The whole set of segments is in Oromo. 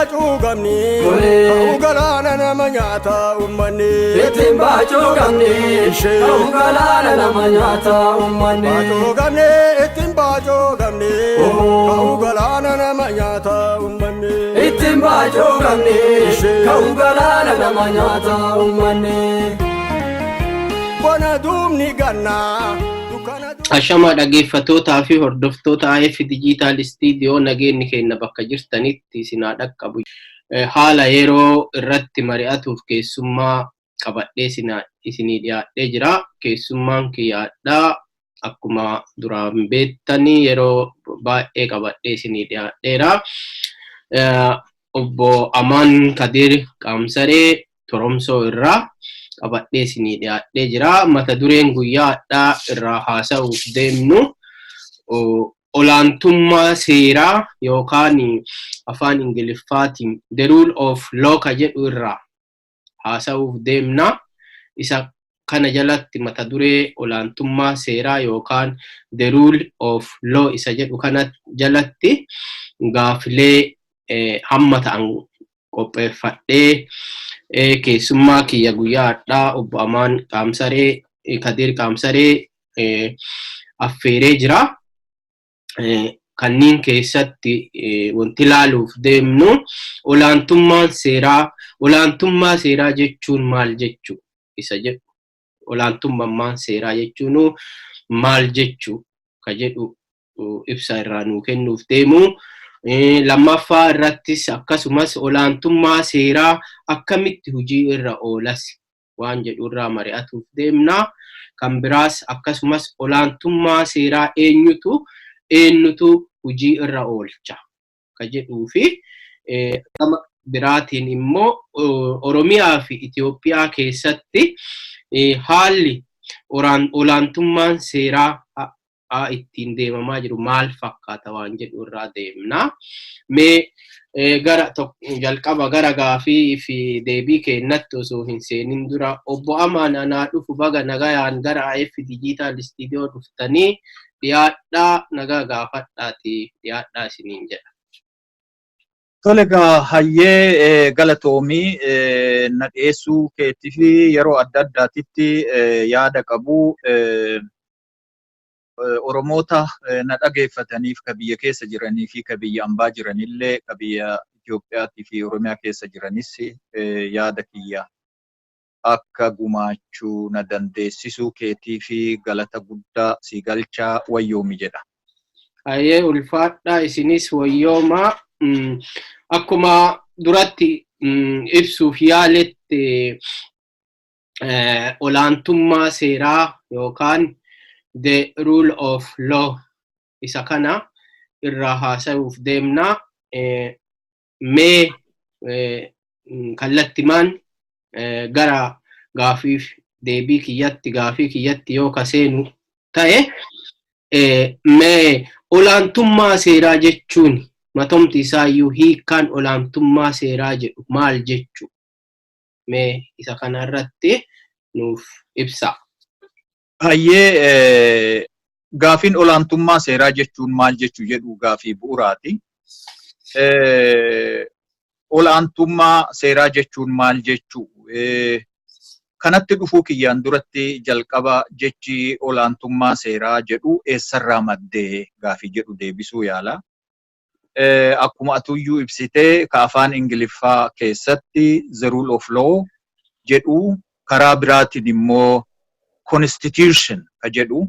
Baacuu qabni. Ka'u galaana nama nyaata uummanni. Ittiin baacuu qabni. Ka'u galaana nama nyaata uummanni. Baacuu qabni, ittiin baacuu qabni. Ka'u galaana nama nyaata uummanni. Ittiin baacuu qabni. Ka'u galaana nama nyaata uummanni. Bona duubni gannaa. Dukkana. Ashamaa, dhaggeeffattootaa fi hordoftoota IF Digital Studio, nageenyi keenya bakka jirtanitti isin haa dhaqqabu. Haala yeroo irratti mari'atuuf keessummaa qabadhee isinii dhiyaadhee jira. Keessummaan kiyyaadhaa akkuma duraan beektanii yeroo baay'ee qabadhee isinii dhiyaadheera. Obbo Amaan Kadir Qaamsaree Toromsoo irraa qabadhee isinii dhiyaadhee jira. Mata dureen guyyaa har'aa irraa haasa'uuf deemnu olaantummaa seeraa yookaan afaan Ingiliffaatiin the rule of law ka jedhu irraa haasa'uuf deemna. Isa kana jalatti mata duree olaantummaa seeraa yookaan the rule of law isa jedhu kana jalatti gaafilee hamma ta'an qopheeffadhee keessummaa kiyya guyyaa har'aa obbo Amaan Qaamsaree, Kadir Qaamsaree affeeree jira. Kanneen keessatti wanti ilaaluuf deemnu olaantummaan seeraa, olaantummaa seeraa jechuun maal jechuu isa jedhu, olaantummaan seeraa jechuun maal jechuu ka jedhu ibsa irraa nuu kennuuf deemu. Lammaffaa irrattis akkasumas olaantummaa seeraa akkamitti hojii irra oolas waan jedhu irraa mari'atuuf deemna. Kan biraas akkasumas olaantummaa seeraa eenyutu hojii irra oolcha ka jedhuu fi gama biraatiin immoo Oromiyaa fi Itoophiyaa keessatti haalli olaantummaan seeraa ittiin deemamaa jiru maal fakkaata waan jedhu irraa deemna. Mee gara jalqaba gara gaafii fi deebii kennatti osoo hin seenin dura, obbo Amaan, anaa dhufu, baga nagayaan gara IF Digital Studio dhuftanii. Dhiyaadhaa, nagaa gaafadhaati dhiyaadhaa isiniin jedha. Tole egaa, hayyee, galatoomii na dhiyeessuu keetii fi yeroo adda addaatitti yaada qabu Oromoota na dhageeffataniif, ka biyya keessa jiranii fi ka biyya ambaa jiranillee, ka biyya Itoophiyaatii fi Oromiyaa keessa jiranis yaada kiyya akka gumaachuu na dandeessisuu keetii fi galata guddaa si galchaa, wayyoomi jedha. Hayyee, ulfaadhaa, isinis wayyoomaa. Akkuma duratti ibsuuf yaaletti, olaantummaa seeraa yookaan the rule of law isa kana irraa haasa'uuf deemna. Mee kallattimaan gara gaafiif deebii kiyyatti, gaafii kiyyatti yoo ka seenu ta'e, mee olaantummaa seeraa jechuun matomti isaayyuu, hiikkaan olaantummaa seeraa jedhu maal jechuu? Mee isa kana irratti nuuf ibsa. Hayyee, gaafiin olaantummaa seeraa jechuun maal jechuu jedhu gaafii bu'uuraati. Olaantummaa seeraa jechuun maal jechuu? Kanatti dhufuu kiyyaan duratti jalqaba jechi olaantummaa seeraa jedhu eessarraa maddee gaafii jedhu deebisuu yaala. Akkuma atuyyuu ibsitee, ka afaan Ingiliffaa keessatti the rule of law jedhu, karaa biraatiin immoo constitution ka jedhu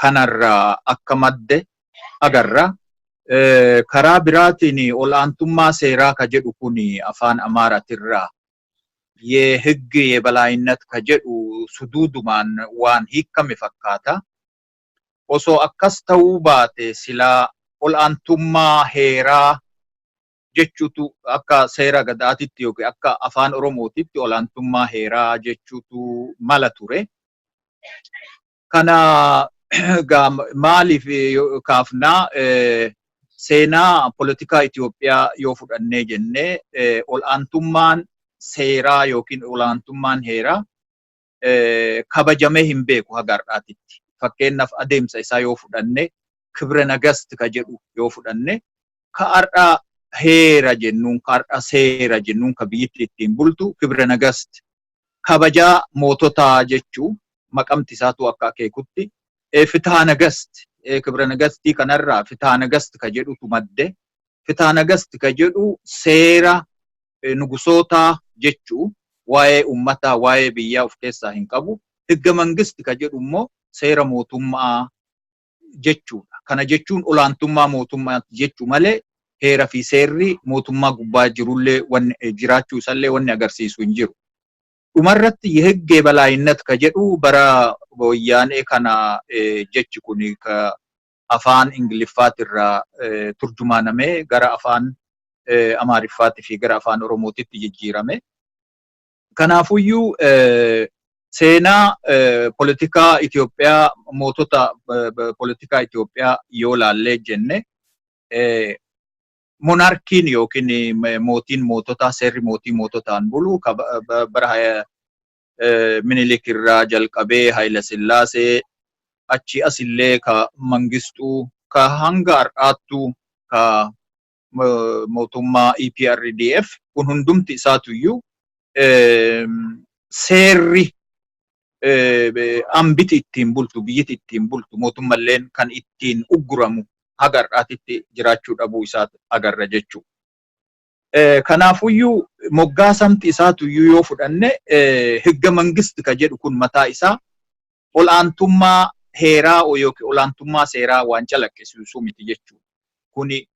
kanarraa akka madde agarra. Karaa biraatiin ol'aantummaa seeraa ka jedhu kun afaan Amaaraatirraa የህግ የበላይነት ka jedhu suduudumaan waan hiikkame fakkaata. Osoo akkas ta'uu baate silaa ol'aantummaa heeraa jechuutu akka seera gadaatitti yookiin akka afaan Oromootitti ol'aantummaa heeraa jechuutu mala ture. Kana maaliif kaafnaa? Seenaa poolitikaa Itoophiyaa yoo fudhannee jennee, ol'aantummaan seeraa yookiin ol'aantummaan heeraa kabajamee hin beeku haga har'aatitti. Fakkeenyaaf, adeemsa isaa yoo fudhanne, Kibra Nagast ka jedhu yoo fudhanne, ka har'aa Heera jennuun har'a seera jennuun ka biyyatti ittiin bultu Kibra Nagast kabajaa moototaa jechuu maqamti isaatu akka akeekutti Fitaa Nagast Kibra Nagastii kanarraa Fitaa Nagast ka jedhutu madde. Fitaa Nagast ka jedhu seera nugusootaa jechuu, waa'ee uummataa, waa'ee biyyaa of keessaa hin qabu. Higga Mangisti ka jedhu immoo seera mootummaa jechuudha. Kana jechuun olaantummaa mootummaa jechuu malee heera fi seerri mootummaa gubbaa jirullee wanni jiraachuu isallee wanni agarsiisu hin jiru. Dhumarratti የህግ የበላይነት ka jedhu bara Wayyaanee kana jechi kun ka afaan Ingiliffaatirraa turjumaanamee gara afaan Amaariffaatii fi gara afaan Oromootitti jijjiirame. Kanaafuyyuu seenaa poolitikaa Itoophiyaa, mootota poolitikaa Itoophiyaa yoo laallee jenne, monarkiin yookiin mootiin moototaa, seerri mootii moototaan bulu bara Minilik irraa jalqabee Haayila Sillaasee, achi asillee ka Mangistuu, ka hanga har'aattuu ka mootummaa EPRDF kun hundumti isaatuyyuu seerri ambiti ittiin bultu, biyyiti ittiin bultu, mootummalleen kan ittiin ugguramu haga har'aatitti jiraachuu dhabuu isaa agarra jechuudha. Kanaafuyyuu moggaasamti isaatuyyuu yoo fudhanne, higga mangisti ka jedhu kun mataa isaa ol'aantummaa heeraa yookiin olaantummaa seeraa waan calaqqisiisu miti jechuudha. Kuni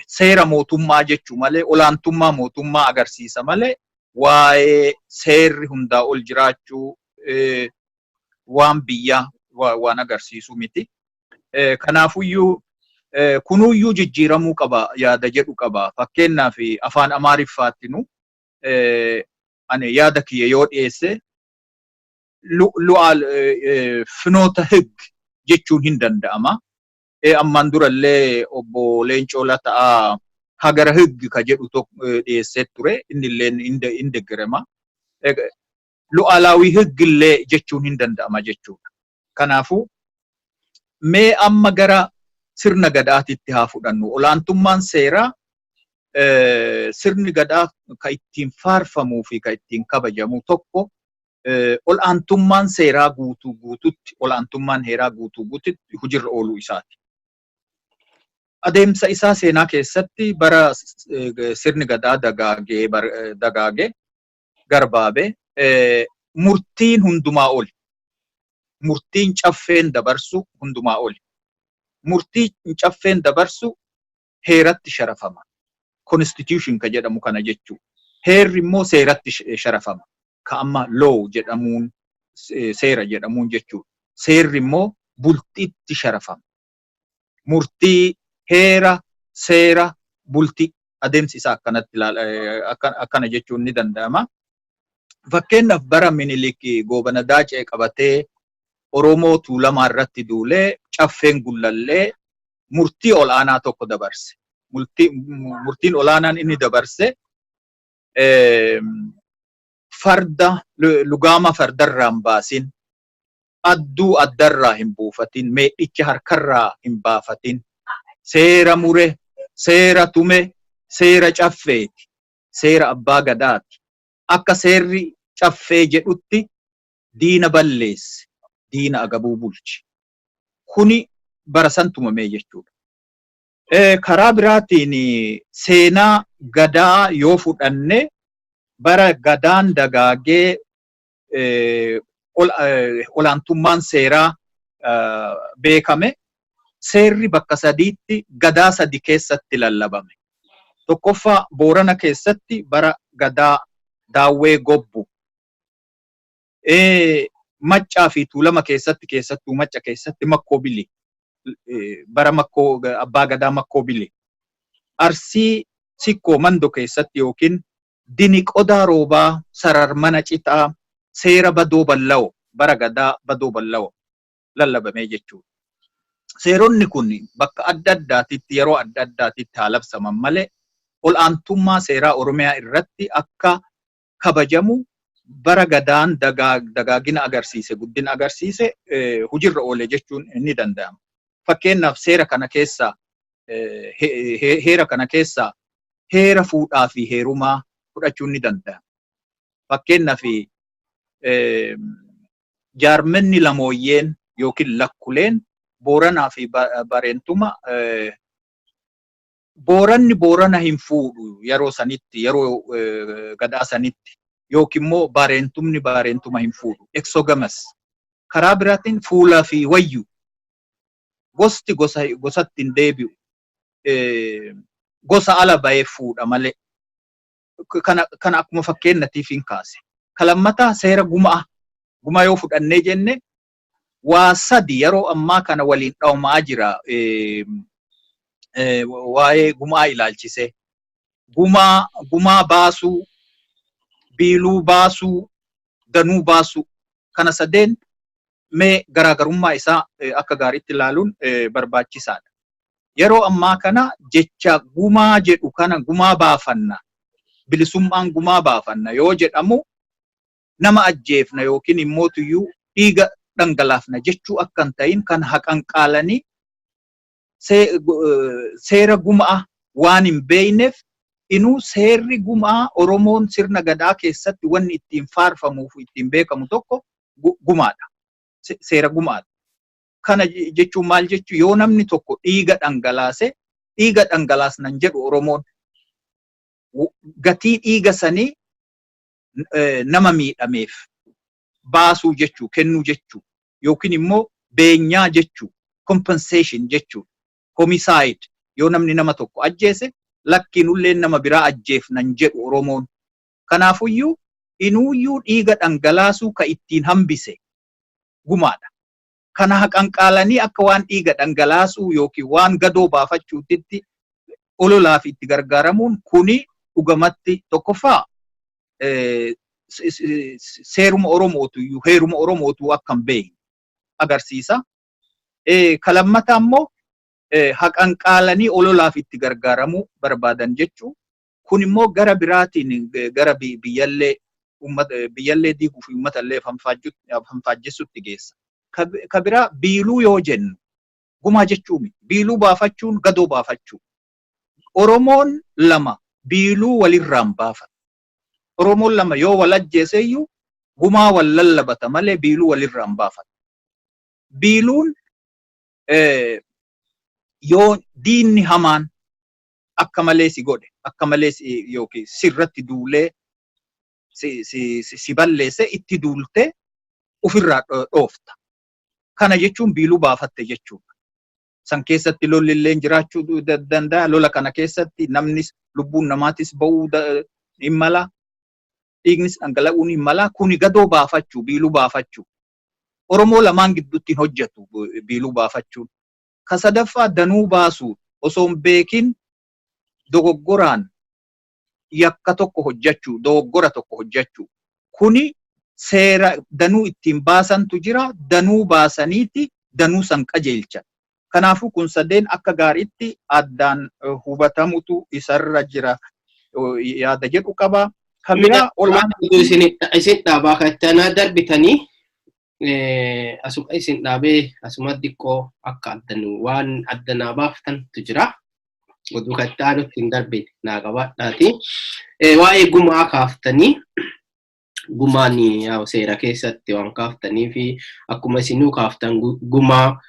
seera mootummaa jechuu malee, olaantummaa mootummaa agarsiisa malee, waa'ee seerri hundaa ol jiraachuu waan biyyaa waan agarsiisu miti. Kanaafuyyuu kunuyyuu jijjiiramuu qaba yaada jedhu qaba. Fakkeenyaaf afaan Amaariffaattinu ani yaada kiyya yoo dhiyeesse, lu'aal ፍኖተ ህግ jechuun hin danda'ama. Ammaan durallee obbo Leencoo Lataa ሀገረ ህግ ka jedhu dhiyeessee ture, innillee hin deeggarama. ሉዓላዊ ህግ illee jechuun hin danda'ama jechuudha. Kanaafuu mee amma gara sirna gadaatitti haa fudhannu. Olaantummaan seeraa, sirni gadaa ka ittiin faarfamuu fi ka ittiin kabajamu tokko, ol'aantummaan seeraa guutuu guututti, ol'aantummaan heeraa guutuu guututti hojiirra ooluu isaati. Adeemsa isaa seenaa keessatti bara sirni gadaa dagaagee dagaagee garbaabee murtiin hundumaa oli. Murtiin caffeen dabarsu hundumaa oli. Murtii caffeen dabarsu heeratti sharafama. Constitution ka jedhamu kana jechuudha. Heerri immoo seeratti sharafama. Ka amma law jedhamuun, seera jedhamuun jechuudha. Seerri immoo bultiitti sharafama. Murtii, heera, seera, bultii, adeemsi isaa akkanatti akkana jechuun ni danda'ama. Fakkeenyaaf bara Minilik Goobana Daacee qabatee Oromoo Tuulamaa irratti duulee, caffeen Gullallee murtii ol'aanaa tokko dabarse. Murtiin ol'aanaan inni dabarse farda lugaama fardarraa hin baasin, adduu addarraa hin buufatin, meedhicha harkarraa hin baafatin, seera mure, seera tume, seera caffeeti, seera abbaa gadaati. Akka seerri caffee jedhutti diina balleesse, diina agabuu bulchi. Kuni bara san tumamee jechuudha. Karaa biraatiin seenaa gadaa yoo fudhanne, bara gadaan dagaagee olaantummaan seeraa beekame, seerri bakka sadiitti, gadaa sadi keessatti lallabame. Tokkoffaa Boorana keessatti bara gadaa Daawwee Gobbu. Maccaa fi Tuulama keessatti, keessattuu Macca keessatti Makkoo Bili. Bara Makkoo, abbaa gadaa Makkoo Bili. Arsii Sikkoo Mando keessatti yookiin Dini Qodaa Roobaa Sarar Mana Citaa seera Badoo Ballawo, bara gadaa Badoo Ballawo lallabamee jechuudha. Seeronni kun bakka adda addaatitti yeroo adda addaatitti haa labsaman malee, ol'aantummaa seeraa Oromiyaa irratti akka kabajamu bara gadaan dagaagina agarsiise, guddina agarsiise hojiirra oole jechuun ni danda'ama. Fakkeenyaaf seera kana keessaa Heera kana keessaa heera fuudhaa fi heerumaa fudhachuun ni danda'ama. Fakkeenyaaf, jaarmenni lamooyyeen yookiin lakkuleen Booranaa fi Bareentuma, Booranni Boorana hin fuudhu yeroo sanitti, yeroo gadaa sanitti, yookiin immoo Bareentumni Bareentuma hin fuudhu. Exogamous. Karaa biraatiin fuulaa fi wayyu gosti gosa gosatti hin deebi'u. Gosa ala bahee fuudha malee. Kana akkuma fakkeenyatiif hin kaase. Kalammataa seera gumaa. Gumaa yoo fudhannee jenne, waa sadi yeroo ammaa kana waliin dhawamaa jira waa'ee gumaa ilaalchisee. Gumaa baasuu, biiluu baasuu, danuu baasuu. Kana sadeen mee garaagarummaa isaa akka gaariitti ilaaluun barbaachisaadha. Yeroo ammaa kana jecha gumaa jedhu kana, gumaa baafanna, bilisummaan gumaa baafanna yoo jedhamu, nama ajjeefna yookiin immoo tuyyuu dhiiga dhangalaafna jechuu akka hin ta'in kan haqanqaalanii seera gumaa waan hin beekneef, inuu seerri gumaa Oromoon sirna gadaa keessatti wanni ittiin faarfamuu fi ittiin beekamu tokko gumaadha. Seera gumaadha. Kana jechuun maal jechuu? Yoo namni tokko dhiiga dhangalaase, dhiiga dhangalaasnan jedhu Oromoon, gatii dhiiga sanii nama miidhameef baasuu jechuu, kennuu jechuu, yookiin immoo beenyaa jechuu, compensation jechuu. Homicide, yoo namni nama tokko ajjeese, lakkiinullee nama biraa ajjeefnan jedhu Oromoon. Kanaafuyyuu inuuyyuu dhiiga dhangalaasuu ka ittiin hambise gumaadha. Kana haqanqaalanii akka waan dhiiga dhangalaasuu yookiin waan gadoo baafachuutitti ololaaf itti gargaaramuun kuni dhugamatti tokkoffaa seeruma Oromootu iyyuu, heeruma Oromootu akka hin beekne agarsiisa. Kalammataa immoo haqanqaalanii ololaaf itti gargaaramuu barbaadan jechuu. Kun immoo gara biraatiin gara biyyallee biyyallee diiguu fi uummatallee fanfaajjessutti geessa. Ka biraa biiluu yoo jennu gumaa jechuu miti. Biiluu baafachuun gadoo baafachuu. Oromoon lama biiluu walirraan baafata. Oromoon lama yoo wal ajjeeseyyuu gumaa wal lallabata malee biiluu walirraan baafata. Biiluun yoo diinni hamaan akka malee si godhe, akka malee yookiin sirratti duulee si balleesse, itti duultee ofirraa dhoofta. Kana jechuun biiluu baafatte jechuudha. San keessatti lolli illee jiraachuu danda'a. Lola kana keessatti namnis lubbuun namaatis ba'uu hin mala. Dhiignis dhangala'uun hin mala. Kuni gadoo baafachuu, biiluu baafachuu. Oromoo lamaan gidduutti hin hojjetu biiluu baafachuun. Ka sadaffaa danuu baasuu, osoo hin beekin dogoggoraan yakka tokko hojjechuu, dogoggora tokko hojjechuu. Kuni seera danuu ittiin baasantu jira. Danuu baasaniiti danuu san qajeelchan. Kanaafuu kun sadeen akka gaariitti addaan hubatamutu isarra jira yaada jedhu qaba. Kan biraa Isin dhaabaa kan darbitanii asuma isin dhaabee asuma xiqqoo akka addanu waan addanaa baaftantu jira. Oduu kan itti aanutti hin darbine naa qabaadhaati. Waa'ee gumaa kaaftanii, gumaan seera keessatti waan kaaftanii fi akkuma isinuu kaaftan gumaa,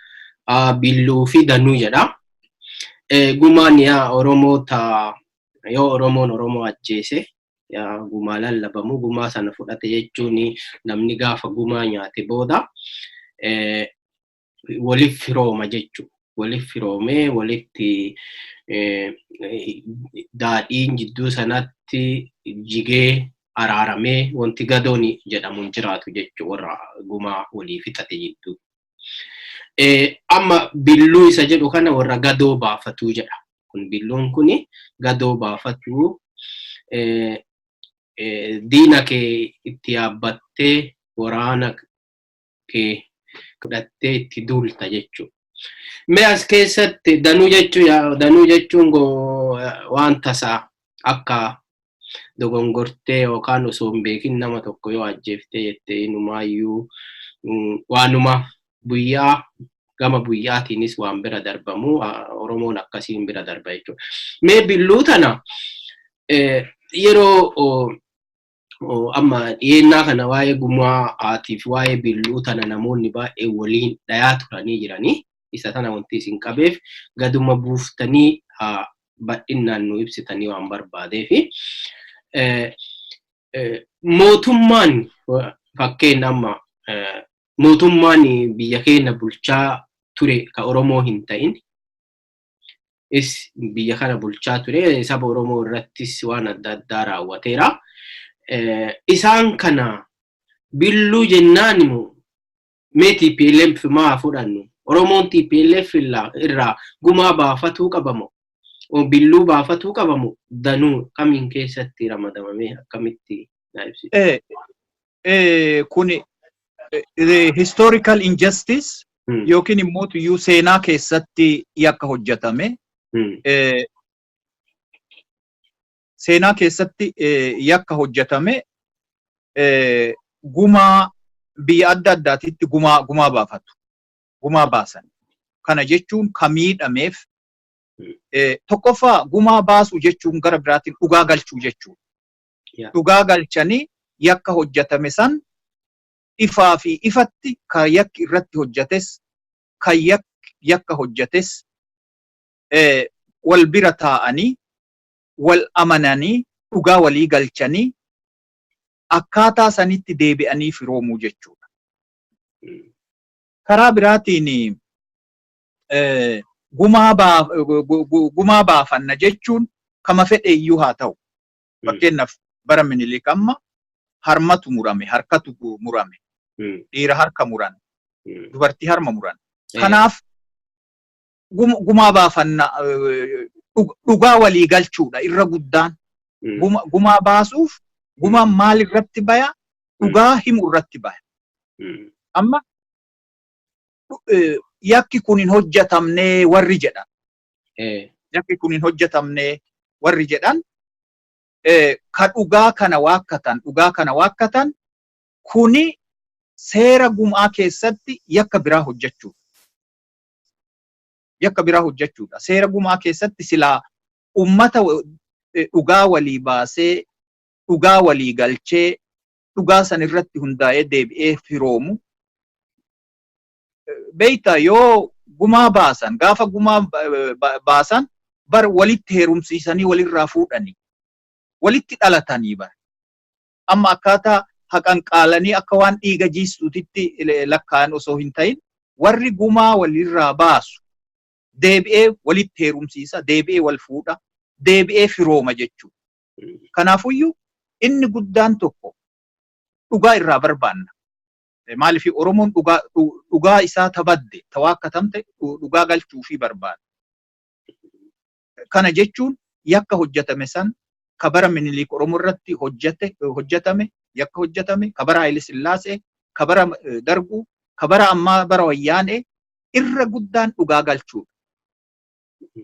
billuu fi danuu jedha. Gumaan yaa Oromoo ta yoo Oromoon Oromoo ajjeese yaa gumaa lallabamu, gumaa sana fudhate jechuun namni gaafa gumaa nyaate booda waliif firooma jechuudha. Waliif firoomee walitti daadhiin jidduu sanatti jigee araaramee wanti gadoon jedhamu hin jiraatu jechuudha warra gumaa walii fixate jidduu. Amma billuu isa jedhu kana warra gadoo baafatuu jedha. Kun billuun kuni gadoo baafatuu, diina kee itti yaabbattee waraana kee fudhattee itti duulta jechuudha. Mee as keessatti danuu jechuun, danuu jechuun waan tasaa akka dogongortee yookaan osoo hin beekin nama tokko yoo ajjeeftee jettee, inumaayyuu waanuma guyyaa Gama buyyaatiinis waan bira darbamu, Oromoon akkasiin bira darba jechuudha. Mee billuu tana yeroo amma dhiyeennaa kana waa'ee gumaatiif waa'ee billuu tana namoonni baay'ee waliin dhayaa turanii jiranii. Isa tana wanti isin qabeef gaduma buuftanii bal'innaan nu ibsitanii waan barbaadeefi. Mootummaan, fakkeenya, amma mootummaan biyya keenya bulchaa ture ka Oromoo hin ta'in is biyya kana bulchaa ture, saba Oromoo irrattis waan adda addaa raawwateera. Isaan kana billuu jennaan immoo mee TPLF maa fudhannu? Oromoon TPLF irraa gumaa baafatuu qabamo? Billuu baafatuu qabamo? Danuu kamiin keessatti ramadamamee akkamitti naa ibsitu? Kuni historical injustice yookiin immoo tuyyuu seenaa keessatti yakka hojjetame, seenaa keessatti yakka hojjetame, gumaa biyya adda addaatitti gumaa baafatu, gumaa baasan. Kana jechuun ka miidhameef tokkoffaa gumaa baasu jechuun gara biraatiin dhugaa galchuu jechuudha. Dhugaa galchanii yakka hojjetame san ifaa fi ifatti ka yakki irratti hojjetes, ka yakka hojjetes wal bira taa'anii, wal amananii, dhugaa walii galchanii akkaataa sanitti deebi'anii firoomuu jechuudha. Karaa biraatiin gumaa baafanna jechuun kama fedhe iyyuu haa ta'u. Fakkeenyaaf, bara Minilik amma harmatu murame, harkatu murame, dhiira harka muran, dubartii harma muran. Kanaaf gumaa baafanna dhugaa walii galchuudha irra guddaan. Gumaa baasuuf gumaan maal irratti baya? Dhugaa himu irratti baya. Amma yakki kun hin hojjetamnee warri jedhan. Yakki kun hin hojjetamnee warri jedhan, ka dhugaa kana waakkatan, dhugaa kana waakkatan, kuni seera gumaa keessatti yakka biraa hojjechuudha. Yakka biraa hojjechuudha. Seera gumaa keessatti silaa ummata dhugaa walii baasee, dhugaa walii galchee, dhugaa san irratti hundaa'ee deebi'ee firoomu. Beeyta, yoo gumaa baasan, gaafa gumaa baasan bar walitti heerumsiisanii, walirraa fuudhanii, walitti dhalatanii bar. Amma akkaataa haqanqaalanii akka waan dhiiga jiistuutitti lakkaa'an osoo hin ta'in, warri gumaa walirraa baasu deebi'ee walitti heerumsiisa, deebi'ee wal fuudha, deebi'ee firooma jechuudha. Kanaafuyyuu inni guddaan tokko dhugaa irraa barbaanna. Maaliif? Oromoon dhugaa isaa tabadde, tawaakkatamte dhugaa galchuufii barbaada. Kana jechuun yakka hojjetame san, ka bara Minilik Oromoo irratti hojjetame, yakka hojjetame, ka bara Haayile Sillaasee, ka bara Darguu, ka bara ammaa bara Wayyaanee, irra guddaan dhugaa galchuudha.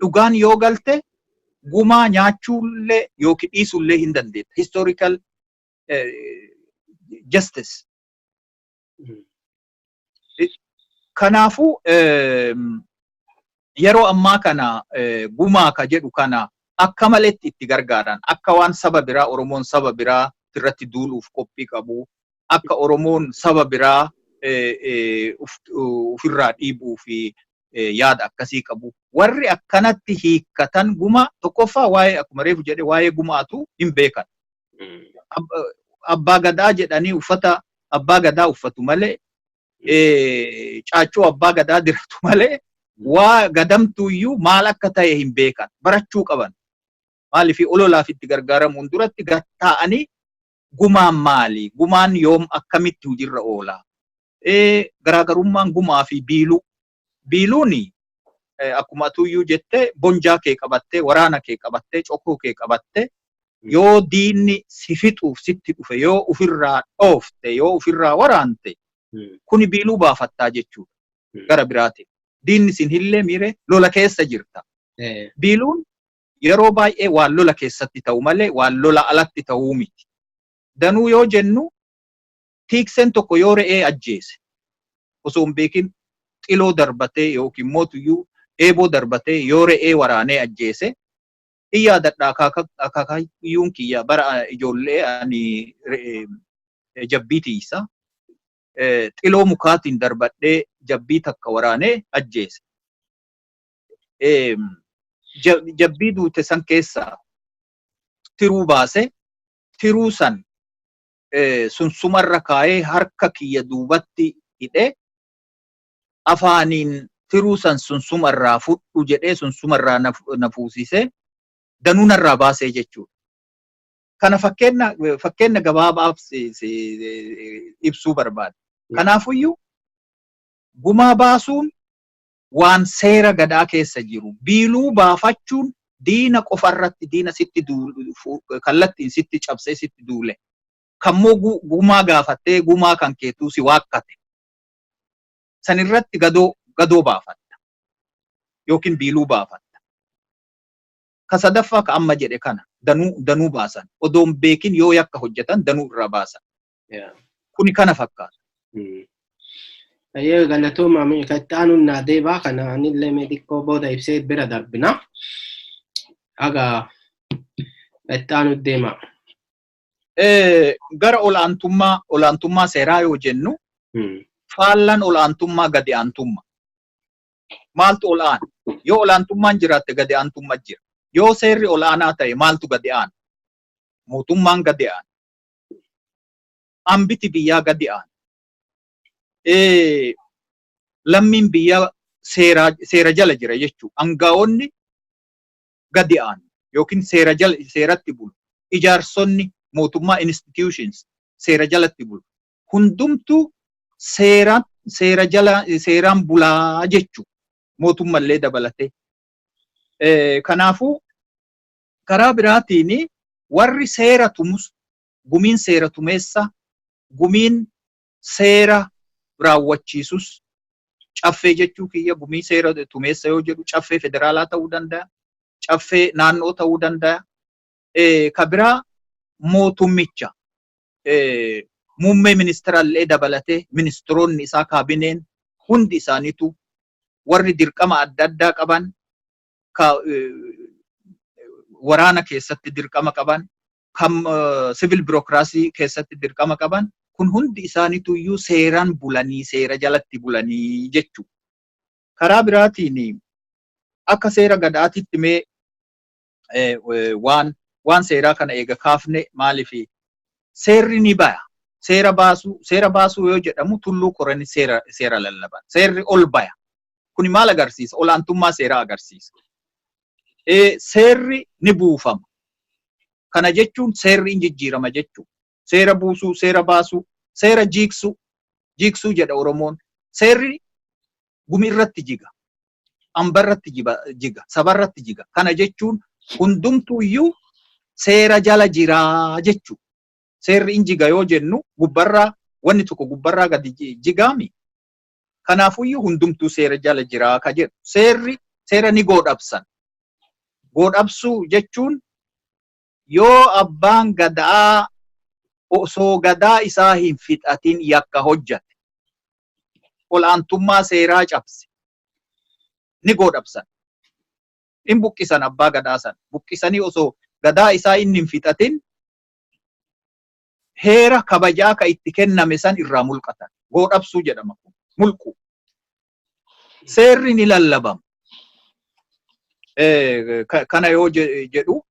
Dhugaan yoo galte gumaa nyaachuullee yookiin dhiisuullee hin dandeetta. Historical justice. Kanaafuu yeroo ammaa kana gumaa ka jedhu kana akka maletti itti gargaaran, akka waan saba biraa, Oromoon saba biraa irratti duuluuf qophii qabu, akka Oromoon saba biraa ofirraa dhiibuu fi yaada akkasii qabu. Warri akkanatti hiikkatan guma tokkoffaa waa'ee, akkuma reefu jedhe, waa'ee gumaatu hin beekan. Abbaa gadaa jedhanii uffata abbaa gadaa uffatu malee, caaccuu abbaa gadaa diratu malee, waa gadamtuuyyuu maal akka ta'e hin beekan, barachuu qaban. Maaliif? Ololaaf itti gargaaramuun duratti taa'anii gumaan maali? Gumaan yoom akkamitti hojiirra oola? Garaagarummaan gumaa fi biiluu. Biiluun akkuma atuyyuu jette, bonjaa kee qabattee, waraana kee qabattee, cokoo kee qabattee, yoo diinni si fixuuf sitti dhufe yoo ofirraa dhoofte, yoo ofirraa waraante, kuni biiluu baafattaa jechuudha. Gara biraatiin. Diinni sin hillee miire lola keessa jirta. Biiluun yeroo baay'ee waan lola keessatti ta'u malee waan lola alatti ta'uu miti. Danuu yoo jennu, tiikseen tokko yoo re'ee ajjeese osoo hin beekin Xiloo darbatee yookiin mootuyyuu eeboo darbatee yoo re'ee waraanee ajjeese, in yaadadha, akaakayyuun kiyya bara ijoollee ani jabbii tiisa. Xiloo mukaatiin darbadhee jabbii takka waraanee ajjeese. Jabbii duute san keessaa tiruu baase, tiruu san sunsumarra kaayee, harka kiyya duubatti hidhee, afaaniin tiruu san sunsumarraa fudhu jedhee sunsumarraa na fuusisee danuu narraa baasee jechuudha. Kana fakkeenya gabaabaaf ibsuu barbaada. Kanaafuyyuu gumaa baasuun waan seera gadaa keessa jiru. Biiluu baafachuun diina qofarratti, diina sitti kallattiin sitti cabsee sitti duule. Kammoo gumaa gaafattee gumaa kan keetuu si waakkate. Sanirratti gadoo baafatta. Yookiin biiluu baafatta. Ka sadaffaa ka amma jedhe kana danuu baasan. Odoon beekin yoo yakka hojjetan danuu irraa baasan. Kuni kana fakkaata. Ayyee, galatooma. Kan itti aanuun naa deebaa kana anillee mee xiqqoo booda ibsee bira darbina. Haga itti aanu deema. Gara olaantummaa seeraa yoo jennu, faallaan olaantummaa gadi aantummaa. Maaltu ol'aana? Yoo olaantummaan jiraatte gadi aantummaa jira. Yoo seerri ol'aanaa ta'e maaltu gadi aana? Mootummaan gadi aana. Hambiti biyyaa gadi aana. Lammiin biyyaa seera jala jira jechuudha. Angaa'onni gadi aanu yookiin seera jala seeratti bulu. Ijaarsonni mootummaa, institutions, seera jalatti bulu. Hundumtuu seera jala seeraan bulaa jechuudha. Mootummallee dabalatee. Kanaafuu karaa biraatiin warri seera tumus, gumiin seera tumeessa, gumiin seera raawwachiisus, caffee jechuu kiyya, gumii seera tumeessa yoo jedhu caffee federaalaa ta'uu danda'a, caffee naannoo ta'uu danda'a. Ka biraa mootummicha muummee ministeerallee dabalatee ministeeronni isaa, kaabineen hundi isaaniitu, warri dirqama adda addaa qaban, ka waraana keessatti dirqama qaban, kan civil bureaucracy keessatti dirqama qaban, kun hundi isaaniitu iyyuu seeraan bulanii, seera jalatti bulanii jechuudha. Karaa biraatiin akka seera gadaatitti mee waan seeraa kana eega kaafne, maaliif seerri ni baya. Seera baasuu yoo jedhamu tulluu koranii seera lallaban. Seerri ol baya. Kuni maal agarsiisa? Olaantummaa seeraa agarsiisa. Seerri ni buufama. Kana jechuun seerri hin jijjiirama jechuudha. Seera buusuu, seera baasuu, seera jiiksuu, jiiksuu jedha Oromoon. Seerri gumi irratti jiga. Amba irratti jiga. Saba irratti jiga. Kana jechuun hundumtuu iyyuu seera jala jiraa jechuudha. Seerri in jiga yoo jennu gubbarraa wanni tokko gubbarraa gadi jigaami. Kanaafuyyuu hundumtuu seera jala jiraa ka jedhu. Seerri seera ni goodhabsan. Goodhabsuu jechuun yoo abbaan gadaa osoo gadaa isaa hin fixatin yakka hojjate, ol'aantummaa seeraa cabse, ni goodhabsan. In buqqisan abbaa gadaa sana. Buqqisanii osoo gadaa isaa inni hin fixatin heera kabajaa ka itti kenname san irraa mulqatan. Goodhabsuu jedhama kun. Mulqu. Seerri ni lallabama. Kana yoo jedhu,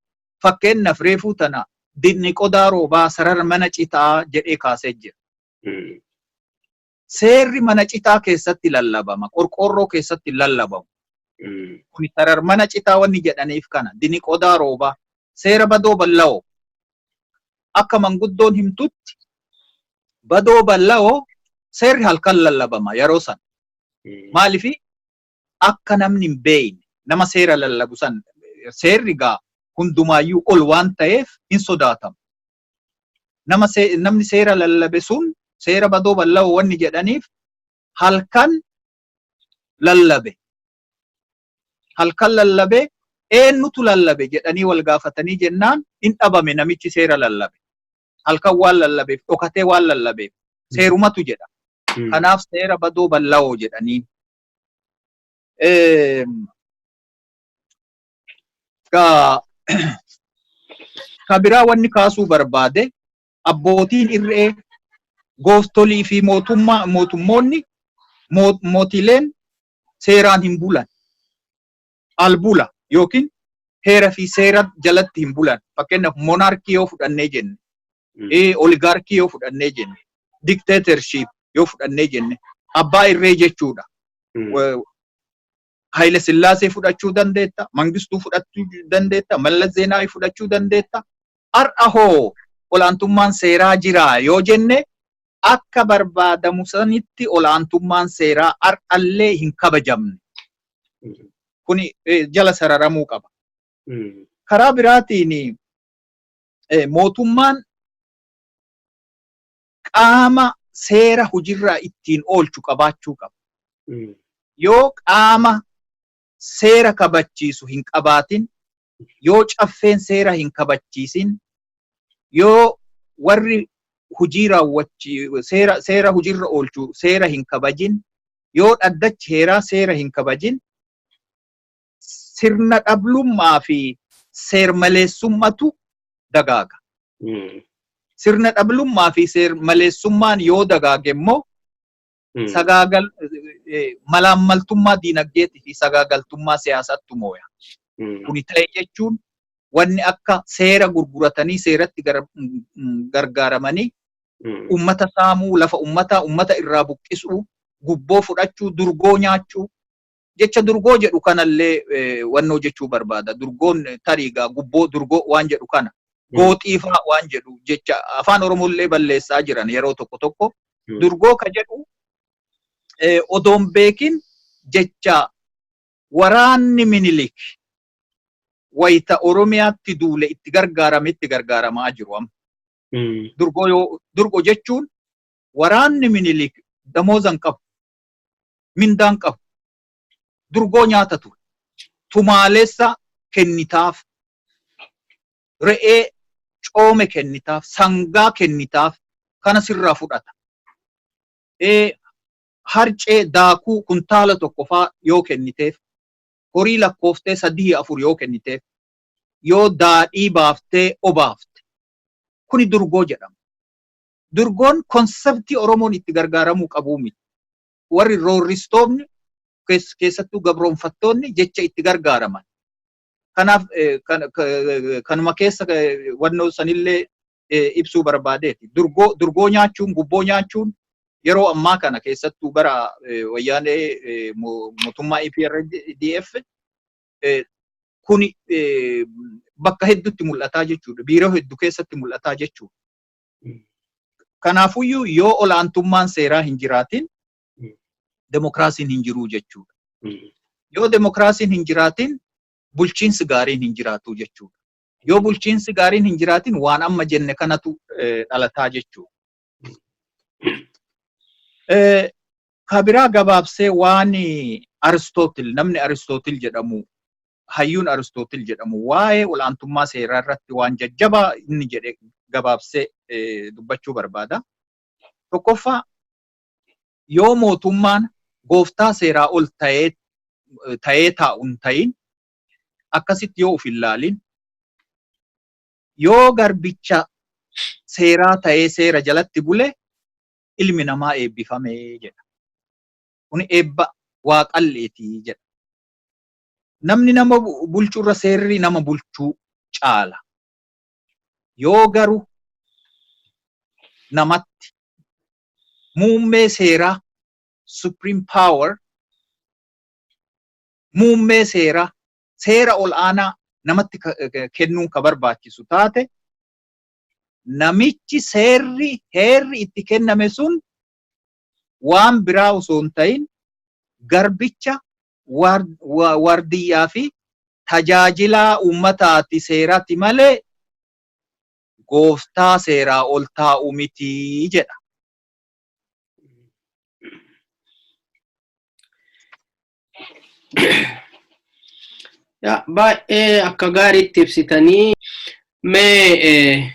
fakkeenyaaf reefuu tana dinni qodaa roobaa sarara mana citaa jedhee kaasee jira. Seerri mana citaa keessatti lallabama. Qorqoorroo keessatti lallabamu. Kuni sarar mana citaa wanni jedhaniif kana. Dini qodaa roobaa. Seera badoo balla'oo. Akka manguddoon himtutti badoo balla'oo seerri halkan lallabama yeroo san. Maalifi? Akka namni hin beekne, nama seera lallabu san, seerri gaa hundumaayyuu ol waan ta'eef hin sodaatamu. Nama namni seera lallabe sun seera badoo balla'oo wanni jedhaniif halkan lallabe. Halkan lallabe, eenyutu lallabe jedhanii wal gaafatanii jennaan hin dhabame namichi seera lallabe. Halkan waan lallabeef, dhokatee waan lallabeef, seerumatu jedha. Kanaaf seera badoo balla'oo jedhanii. Ka biraa wanni kaasuu barbaade, abbootiin irree, gooftolii fi mootummaa, mootummoonni, mootileen seeraan hin bulan. Albula yookiin heera fi seera jalatti hin bulan. Fakkeenyaaf, monarchy yoo fudhannee jenne, oligarchy yoo fudhannee jenne, dictatorship yoo fudhannee jenne, abbaa irree jechuudha. Haayile Sillaasee fudhachuu dandeetta, Mangistuu fudhachuu dandeetta, Mallas Zeenaawii fudhachuu dandeetta. Har'a hoo olaantummaan seeraa jira yoo jenne, akka barbaadamu sanitti olaantummaan seeraa har'allee hin kabajamne. Kuni jala sararamuu qaba. Karaa biraatiin, mootummaan qaama seera hojiirraa ittiin oolchu qabaachuu qaba. Yoo qaama seera kabachiisu hin qabaatin, yoo caffeen seera hin kabachiisin, yoo warri hojii raawwachi seera hojiirra oolchu seera hin kabajin, yoo dhaddachi heeraa seera hin kabajin, sirna dhablummaa fi seermaleessummatu dagaaga. Sirna dhablummaa fi seermaleessummaan yoo dagaage immoo, sagaagal malaammaltummaa diinagdeetii fi sagaagaltummaa siyaasaatti mooya. Kuni ta'e jechuun wanni akka seera gurguratanii, seeratti gargaaramanii ummata saamuu, lafa ummataa ummata irraa buqqisuu, gubboo fudhachuu, durgoo nyaachuu. Jecha durgoo jedhu kanallee wannoo jechuu barbaada. Durgoon tariigaa gubboo, durgoo waan jedhu kana. Gooxiifaa waan jedhu jecha afaan Oromollee balleessaa jiran yeroo tokko tokko. Durgoo ka jedhu odoon beekin jecha waraanni Minilik wayita Oromiyaatti duule itti gargaarame itti gargaaramaa jiru amma. Durgoo yoo durgoo jechuun, waraanni Minilik damoozan qabu, mindaan qabu, durgoo nyaata ture. Tumaalessa kennitaaf, re'ee coome kennitaaf, sangaa kennitaaf, kana sirraa fudhata. Harcee daakuu kuntaala tokko faa yoo kenniteef, horii lakkooftee sadii afur yoo kenniteef, yoo daadhii baaftee obaafte, kuni durgoo jedhama. Durgoon concept Oromoon itti gargaaramuu qabuu miti. Warri roorristoonni, keessattuu gabroonfattoonni, jecha itti gargaaraman. Kanaaf kanuma keessa wannoo sanillee ibsuu barbaadeeti. Durgoo, durgoo nyaachuun, gubboo nyaachuun yeroo ammaa kana, keessattuu bara wayyaanee mootummaa EPRDF, kuni bakka hedduutti mul'ataa jechuudha. Biiroo hedduu keessatti mul'ataa jechuudha. Kanaafuyyuu, yoo olaantummaan seeraa hin jiraatin, demokiraasiin hin jiruu jechuudha. Yoo demokiraasiin hin jiraatin, bulchiinsi gaariin hin jiraatu jechuudha. Yoo bulchiinsi gaariin hin jiraatin, waan amma jenne kanatu dhalataa jechuudha. Kabiraa gabaabsee waan Aristootil, namni Aristootil jedhamu, hayyuun Aristootil jedhamu, waa'ee olaantummaa seeraa irratti waan jajjabaa inni jedhe gabaabsee dubbachuu barbaada. Tokkoffaa, yoo mootummaan gooftaa seeraa ol ta'ee taa'u hin ta'in, akkasitti yoo of hin laalin, yoo garbicha seeraa ta'ee seera jalatti bule, ilmi namaa eebbifame jedha. Kuni eebba waaqalleetii jedha. Namni nama bulchuurra seerri nama bulchuu caala. Yoo garuu namatti muummee seeraa, supreme power, muummee seeraa, seera ol aanaa namatti kennuun ka barbaachisu taate, namichi seerri heerri itti kenname sun waan biraa osoo hin ta'in garbicha, waardiyyaa fi tajaajilaa uummataati seeraati malee gooftaa seeraa ol taa'u miti jedha. Baay'ee akka gaariitti ibsitanii. Mee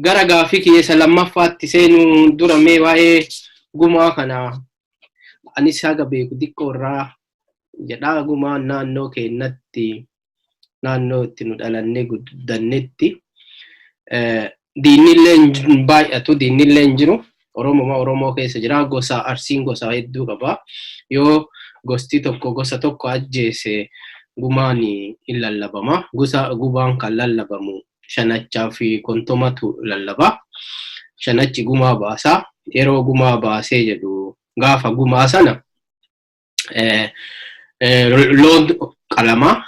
gara gaaffii kiyya lammaffaatti seenuu dura, mee waa'ee gumaa kana anis haga beeku xiqqoo irraa Jedhaa gumaan naannoo keenyatti, naannoo itti nu dhalannee guddannetti, diinillee hin baay'atu, diinillee hin jiru. Oromoma Oromoo keessa jira. Gosa Arsiin gosa hedduu qaba. Yoo gosti tokko gosa tokko ajjeese, gumaan hin lallabama. Gosa gumaan kan lallabamu shanachaa fi kontomatu lallaba. Shanachi gumaa baasaa. Yeroo gumaa baasee jedhu, gaafa gumaa sana loon qalamaa,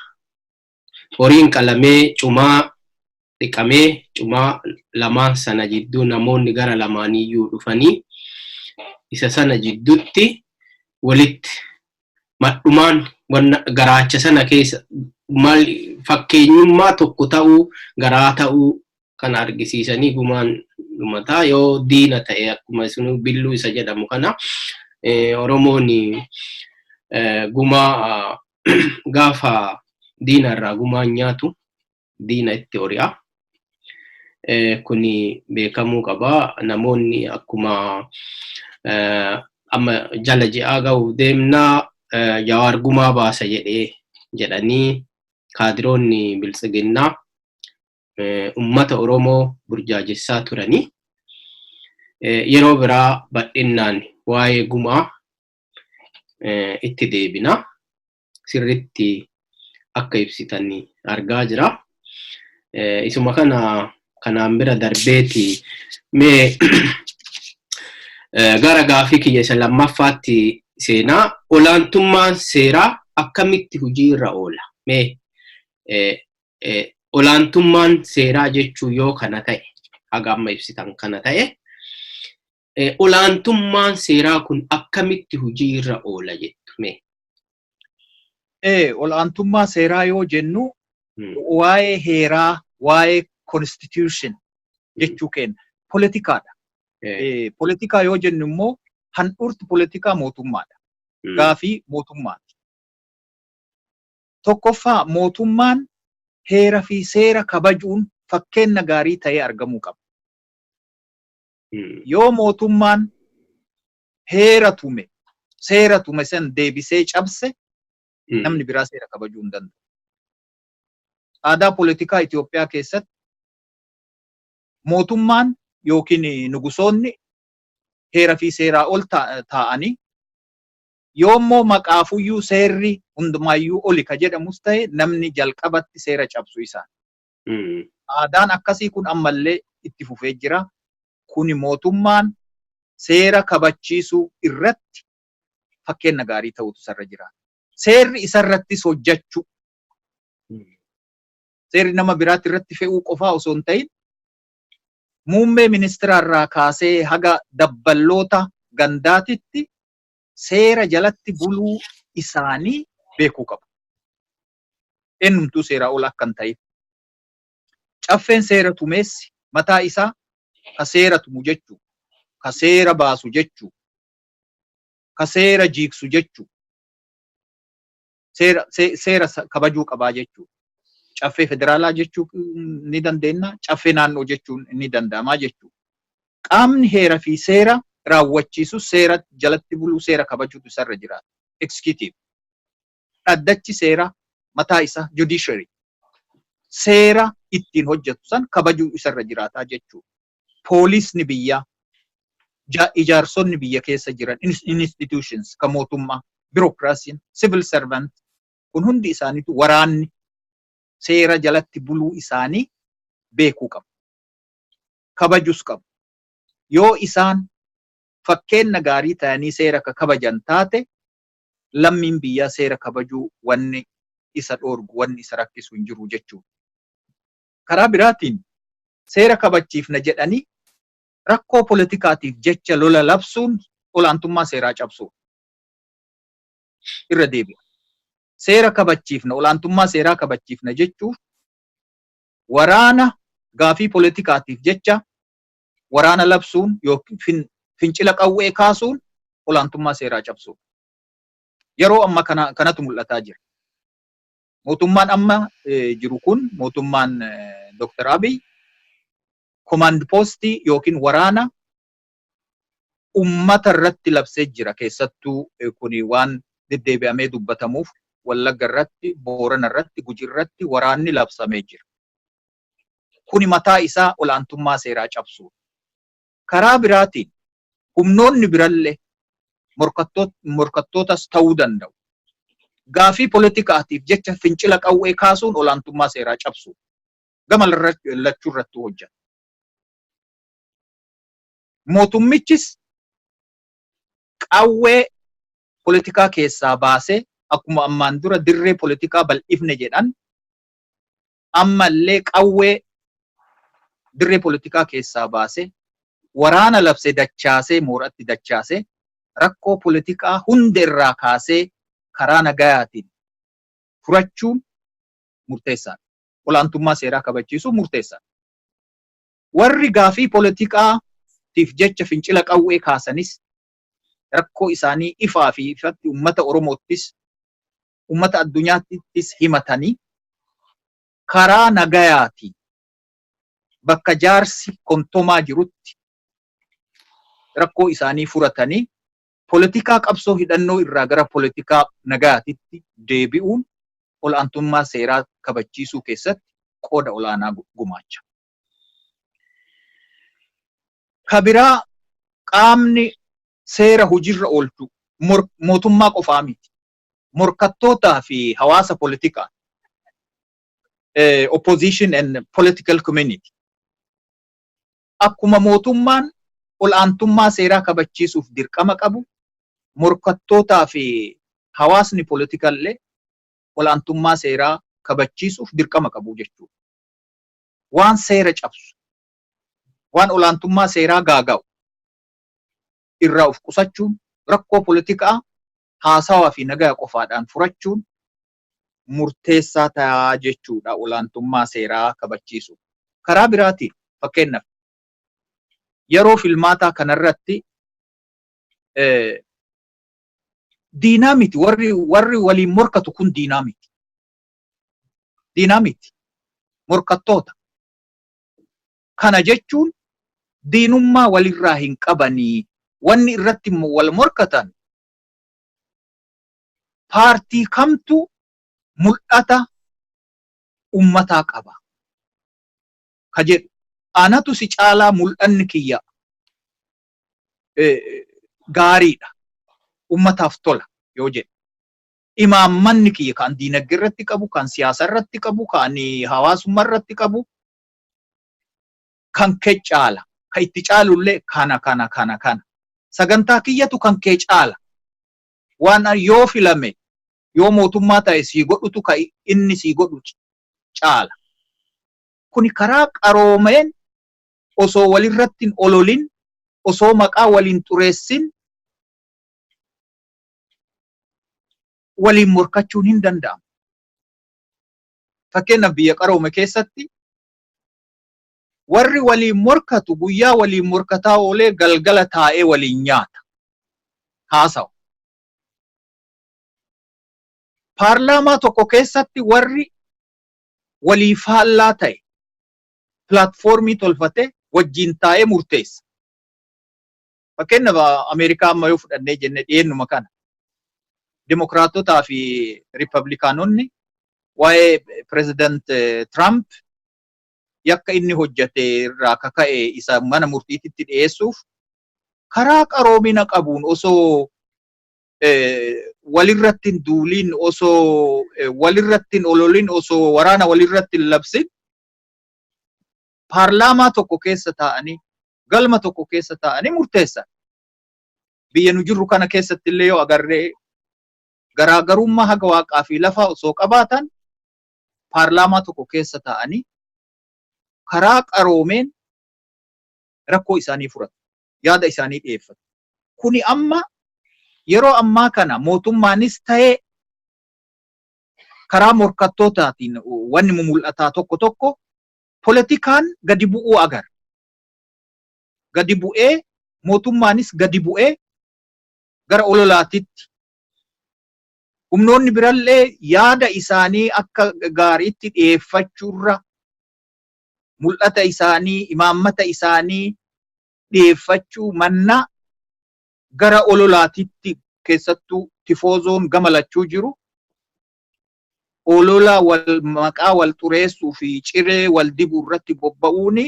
horiin qalamee, cumaa dhiqamee, cumaa lamaan sana jidduu namoonni gara lamaaniyyuu dhufanii isa sana jidduutti walitti madhumaan garaacha sana keessa maal fakkeenyummaa tokko ta'uu, garaa ta'uu kan argisiisanii gumaan dhumataa. Yoo diina ta'e, akkuma isin billuu isa jedhamu kana, Oromoon gumaa gaafa diina irraa gumaan nyaatu diina itti hori'a. Kuni beekamuu qaba. Namoonni akkuma amma jala ji'aa ga'uuf deemnaa, Jawaar gumaa baasa jedhee jedhanii kaadiroonni biltsiginnaa ummata Oromoo burjaajessaa turanii. Yeroo biraa bal'innaan waa'ee gumaa itti deebina. Sirritti akka ibsitan argaa jira. Isuma kana kanaan bira darbeeti mee gara gaafii kiyya isa lammaffaatti seenaa. Olaantummaan seeraa akkamitti hojii irra oola? Mee olaantummaan seeraa jechuu yoo kana ta'e, haga amma ibsitan kana ta'e, olaantummaan seeraa kun akkamitti hojii irra oola jettu mee? Olaantummaa seeraa yoo jennu, waa'ee heeraa, waa'ee constitution jechuu keenya, poolitikaadha. Poolitikaa yoo jennu immoo handhuurti poolitikaa mootummaadha. Gaafii mootummaati. Tokkoffaa, mootummaan heera fi seera kabajuun fakkeenya gaarii ta'ee argamuu qaba. Yoo mootummaan heera tume, seera tume san deebisee cabse, namni biraa seera kabajuu hin danda'u. Aadaa poolitikaa Itoophiyaa keessatti mootummaan yookiin nugusoonni heera fi seeraa ol taa'anii, yoommoo maqaafuyyuu seerri hundumaayyuu oli ka jedhamus ta'e, namni jalqabatti seera cabsu isaan. Aadaan akkasii kun ammallee itti fufee jira. Kuni mootummaan seera kabachiisuu irratti fakkeenya gaarii ta'utu isarra jira. Seerri isarrattis hojjechuu. Seerri nama biraatti irratti fe'uu qofaa osoo hin ta'in, muummee ministiraarraa kaasee haga dabballoota gandaatitti seera jalatti buluu isaanii beekuu qabu. Eenyumtuu seeraa ol akka hin ta'in. Caffeen seera tumeessi mataa isaa ka seera tumu jechuu, ka seera baasu jechuu, ka seera jiiksu jechuu, seera seera kabajuu qabaa jechuu. Caffee federaalaa jechuu ni dandeenya, caffee naannoo jechuun ni danda'amaa jechuu. Qaamni heera fi seera raawwachiisu seera jalatti buluu, seera kabajuutu isarra jiraata. Executive. Dhaddachi seera mataa isaa, judiciary, seera ittiin hojjetu san kabajuu isarra jiraataa jechuudha. Poolisni biyyaa, ijaarsonni biyya keessa jiran, institutions ka mootummaa, birookiraasiin, civil servant kun hundi isaaniitu, waraanni seera jalatti buluu isaanii beekuu qabu. Kabajus qabu. Yoo isaan fakkeenya gaarii ta'anii seera ka kabajan taate, lammiin biyyaa seera kabajuu wanni isa dhoorgu, wanni isa rakkisu hin jiru jechuudha. Karaa biraatiin seera kabachiifna jedhanii rakkoo poolitikaatiif jecha lola labsuun olaantummaa seeraa cabsuu irra deebi'a. Seera kabachiifna, olaantummaa seeraa kabachiifna jechuuf waraana gaafii poolitikaatiif jecha waraana labsuun yookiin fincila qawwee kaasuun olaantummaa seeraa cabsuudha. Yeroo amma kana kanatu mul'ataa jira. Mootummaan amma jiru kun, mootummaan Dr. Abiy, command postii yookiin waraana ummata irratti labsee jira. Keessattuu kuni waan deddeebi'amee dubbatamuuf Wallagga irratti, Boorana irratti, Guji irratti waraanni labsamee jira. Kuni mataa isaa olaantummaa seeraa cabsuudha. Karaa biraatiin humnoonni birallee morkattootas ta'uu danda'u. Gaafii poolitikaatiif jecha fincila qawwee kaasuun olaantummaa seeraa cabsuudha. Gama lachuu irrattuu hojjeta. Mootummichis qawwee poolitikaa keessaa baasee akkuma ammaan dura dirree poolitikaa bal'ifne jedhan, ammallee qawwee dirree poolitikaa keessaa baasee, waraana labsee dachaasee, mooratti dachaasee, rakkoo poolitikaa hunda irraa kaasee karaa nagayaatiin furachuun murteessaadha. Olaantummaa seeraa kabachiisuun murteessaadha. Warri gaafii poolitikaatiif jecha fincila qawwee kaasanis rakkoo isaanii ifaa fi ifatti uummata Oromoottis uummata addunyaattis himatanii karaa nagayaatiin bakka jaarsi kontomaa jirutti rakkoo isaanii furatanii poolitikaa qabsoo hidhannoo irraa gara poolitikaa nagayaatitti deebi'uun olaantummaa seeraa kabachiisuu keessatti qooda olaanaa gumaacha. Kabiraa, qaamni seera hojiirra oolchu mootummaa qofaa miti. Morkattootaa fi hawaasa poolitikaa, opposition and political community. Akkuma mootummaan ol'aantummaa seeraa kabachiisuuf dirqama qabu, morkattootaa fi hawaasni poolitikallee ol'aantummaa seeraa kabachiisuuf dirqama qabu jechuudha. Waan seera cabsu, waan ol'aantummaa seeraa gaaga'u irraa of qusachuun, rakkoo poolitikaa haasawaa fi nagaa qofaadhaan furachuun murteessaa ta'aa jechuudha olaantummaa seeraa kabachiisu. Karaa biraatiin, fakkeenyaaf, yeroo filmaataa kanarratti diinaa miti, warri waliin morkatu kun diinaa miti. Diinaa miti. Morkattoota. Kana jechuun diinummaa walirraa hin qabanii. Wanni irratti wal morkatan paartii kamtu mul'ata ummataa qaba ka jedhu. Anatu si caalaa, mul'anni kiyya gaariidha, ummataaf tola yoo jedhe. Imaammanni kiyya kan diinagdee irratti qabu, kan siyaasa irratti qabu, kan hawaasummaa irratti qabu kan kee caala. Kan itti caalullee kana, kana, kana, kana. Sagantaa kiyyatu kan kee caala. Waan yoo filame, yoo mootummaa ta'e sii godhutu kan inni sii godhu caala. Kuni karaa qaroomeen osoo walirratti hin ololin, osoo maqaa waliin xureessin waliin morkachuun hin danda'amu. Fakkeenyaaf, biyya qaroome keessatti warri waliin morkatu guyyaa waliin morkataa oolee galgala taa'ee waliin nyaata. Haasawa. Paarlaamaa tokko keessatti warri walii faallaa ta'e pilaatfoormii tolfatee wajjin taa'ee murteessa. Fakkeenyaaf, Ameerikaa amma yoo fudhannee jenne, dhiyeennuma kana Dimokiraatotaa fi Riippablikaanonni waa'ee Pireezidant Tiraamp yakka inni hojjete irraa kaka'e isa mana murtiititti dhiyeessuuf karaa qaroomina qabuun osoo walirratti hin duulin, osoo walirratti hin ololin, osoo waraana walirratti hin labsin paarlaamaa tokko keessa taa'anii, galma tokko keessa taa'anii murteessan. Biyya nu jirru kana keessatti illee yoo agarree, garaagarummaa haga waaqaa fi lafaa osoo qabaatan paarlaamaa tokko keessa taa'anii karaa qaroomeen rakkoo isaanii furatu. Yaada isaanii dhiyeeffatu. Kuni amma yeroo ammaa kana mootummaanis ta'ee karaa morkattootaatiin wanni mul'ataa tokko tokko politikaan gadi bu'uu agarra. Gadi bu'ee, mootummaanis gadi bu'ee gara ololaatitti, humnoonni birallee yaada isaanii akka gaariitti dhiyeeffachuurra, mul'ata isaanii, imaammata isaanii dhiyeeffachuu mannaa gara ololaatitti, keessattuu Tifoozoon gama lachuu jiru olola wal maqaa wal xureessuu fi ciree wal dibuu irratti bobba'uuni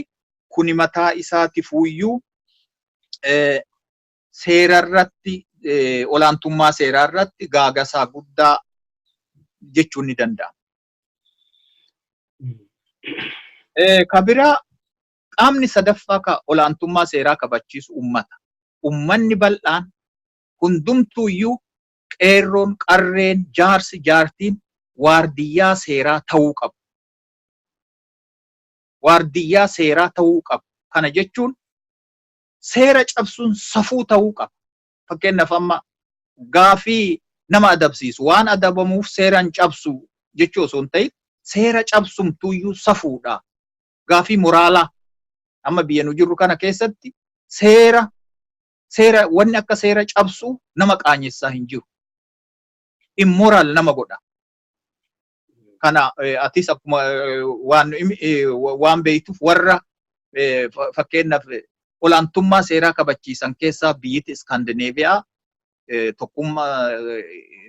kuni mataa isaatifuuyyuu seerarratti, olaantummaa seeraa irratti gaagasaa guddaa jechuun ni danda'ama. Ka biraa, qaamni sadaffaa ka olaantummaa seeraa kabachiisu ummata. Ummanni bal'aan hundumtuuyyuu, qeerroon, qarreen, jaarsi, jaartiin waardiyyaa seeraa ta'uu qabu. Waardiyyaa seeraa ta'uu qabu. Kana jechuun seera cabsuun safuu ta'uu qaba. Fakkeenyaaf, amma gaafii nama adabsiisu waan adabamuuf seeraan cabsu jechuu osoo hin ta'in, seera cabsumtuuyyuu safuudha. Gaafii moraalaa amma biyya nu jirru kana keessatti seera wanni akka seera cabsuu nama qaanyessaa hin jiru. Immoral nama godha. Kana atis akkuma waan beektuuf, warra fakkeenyaaf olaantummaa seeraa kabachiisan keessaa biyyiti Iskaandineeviyaa tokkummaa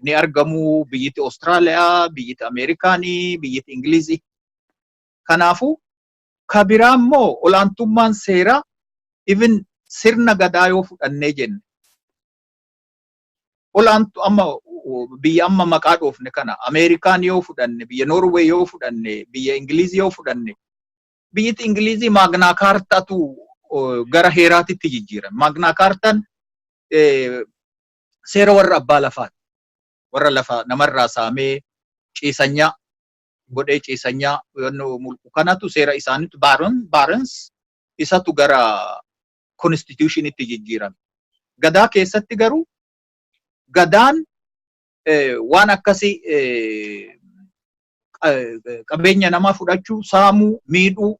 ni argamu, biyyiti Oostiraaliyaa, biyyiti Ameerikaanii, biyyiti Ingilizii. Kanaafuu ka biraa immoo olaantummaan seeraa even sirna gadaa yoo fudhannee jenne, olaantu amma biyya amma maqaa dhoofne kana, Ameerikaan yoo fudhanne, biyya Norway yoo fudhanne, biyya Ingilizii yoo fudhanne, biyyiti Ingilizii Maagnaa Kaartaatu gara heeraatitti jijjiiran. Maagnaa Kaartaan seera warra abbaa lafaati. Warra lafa namarraa saamee ciisanyaa godhee ciisanyaa mulqu kanatu seera isaaniitu barons isatu gara constitutionitti jijjiirame. Gadaa keessatti garuu gadaan waan akkasii qabeenya namaa fudhachuu, saamuu, miidhuu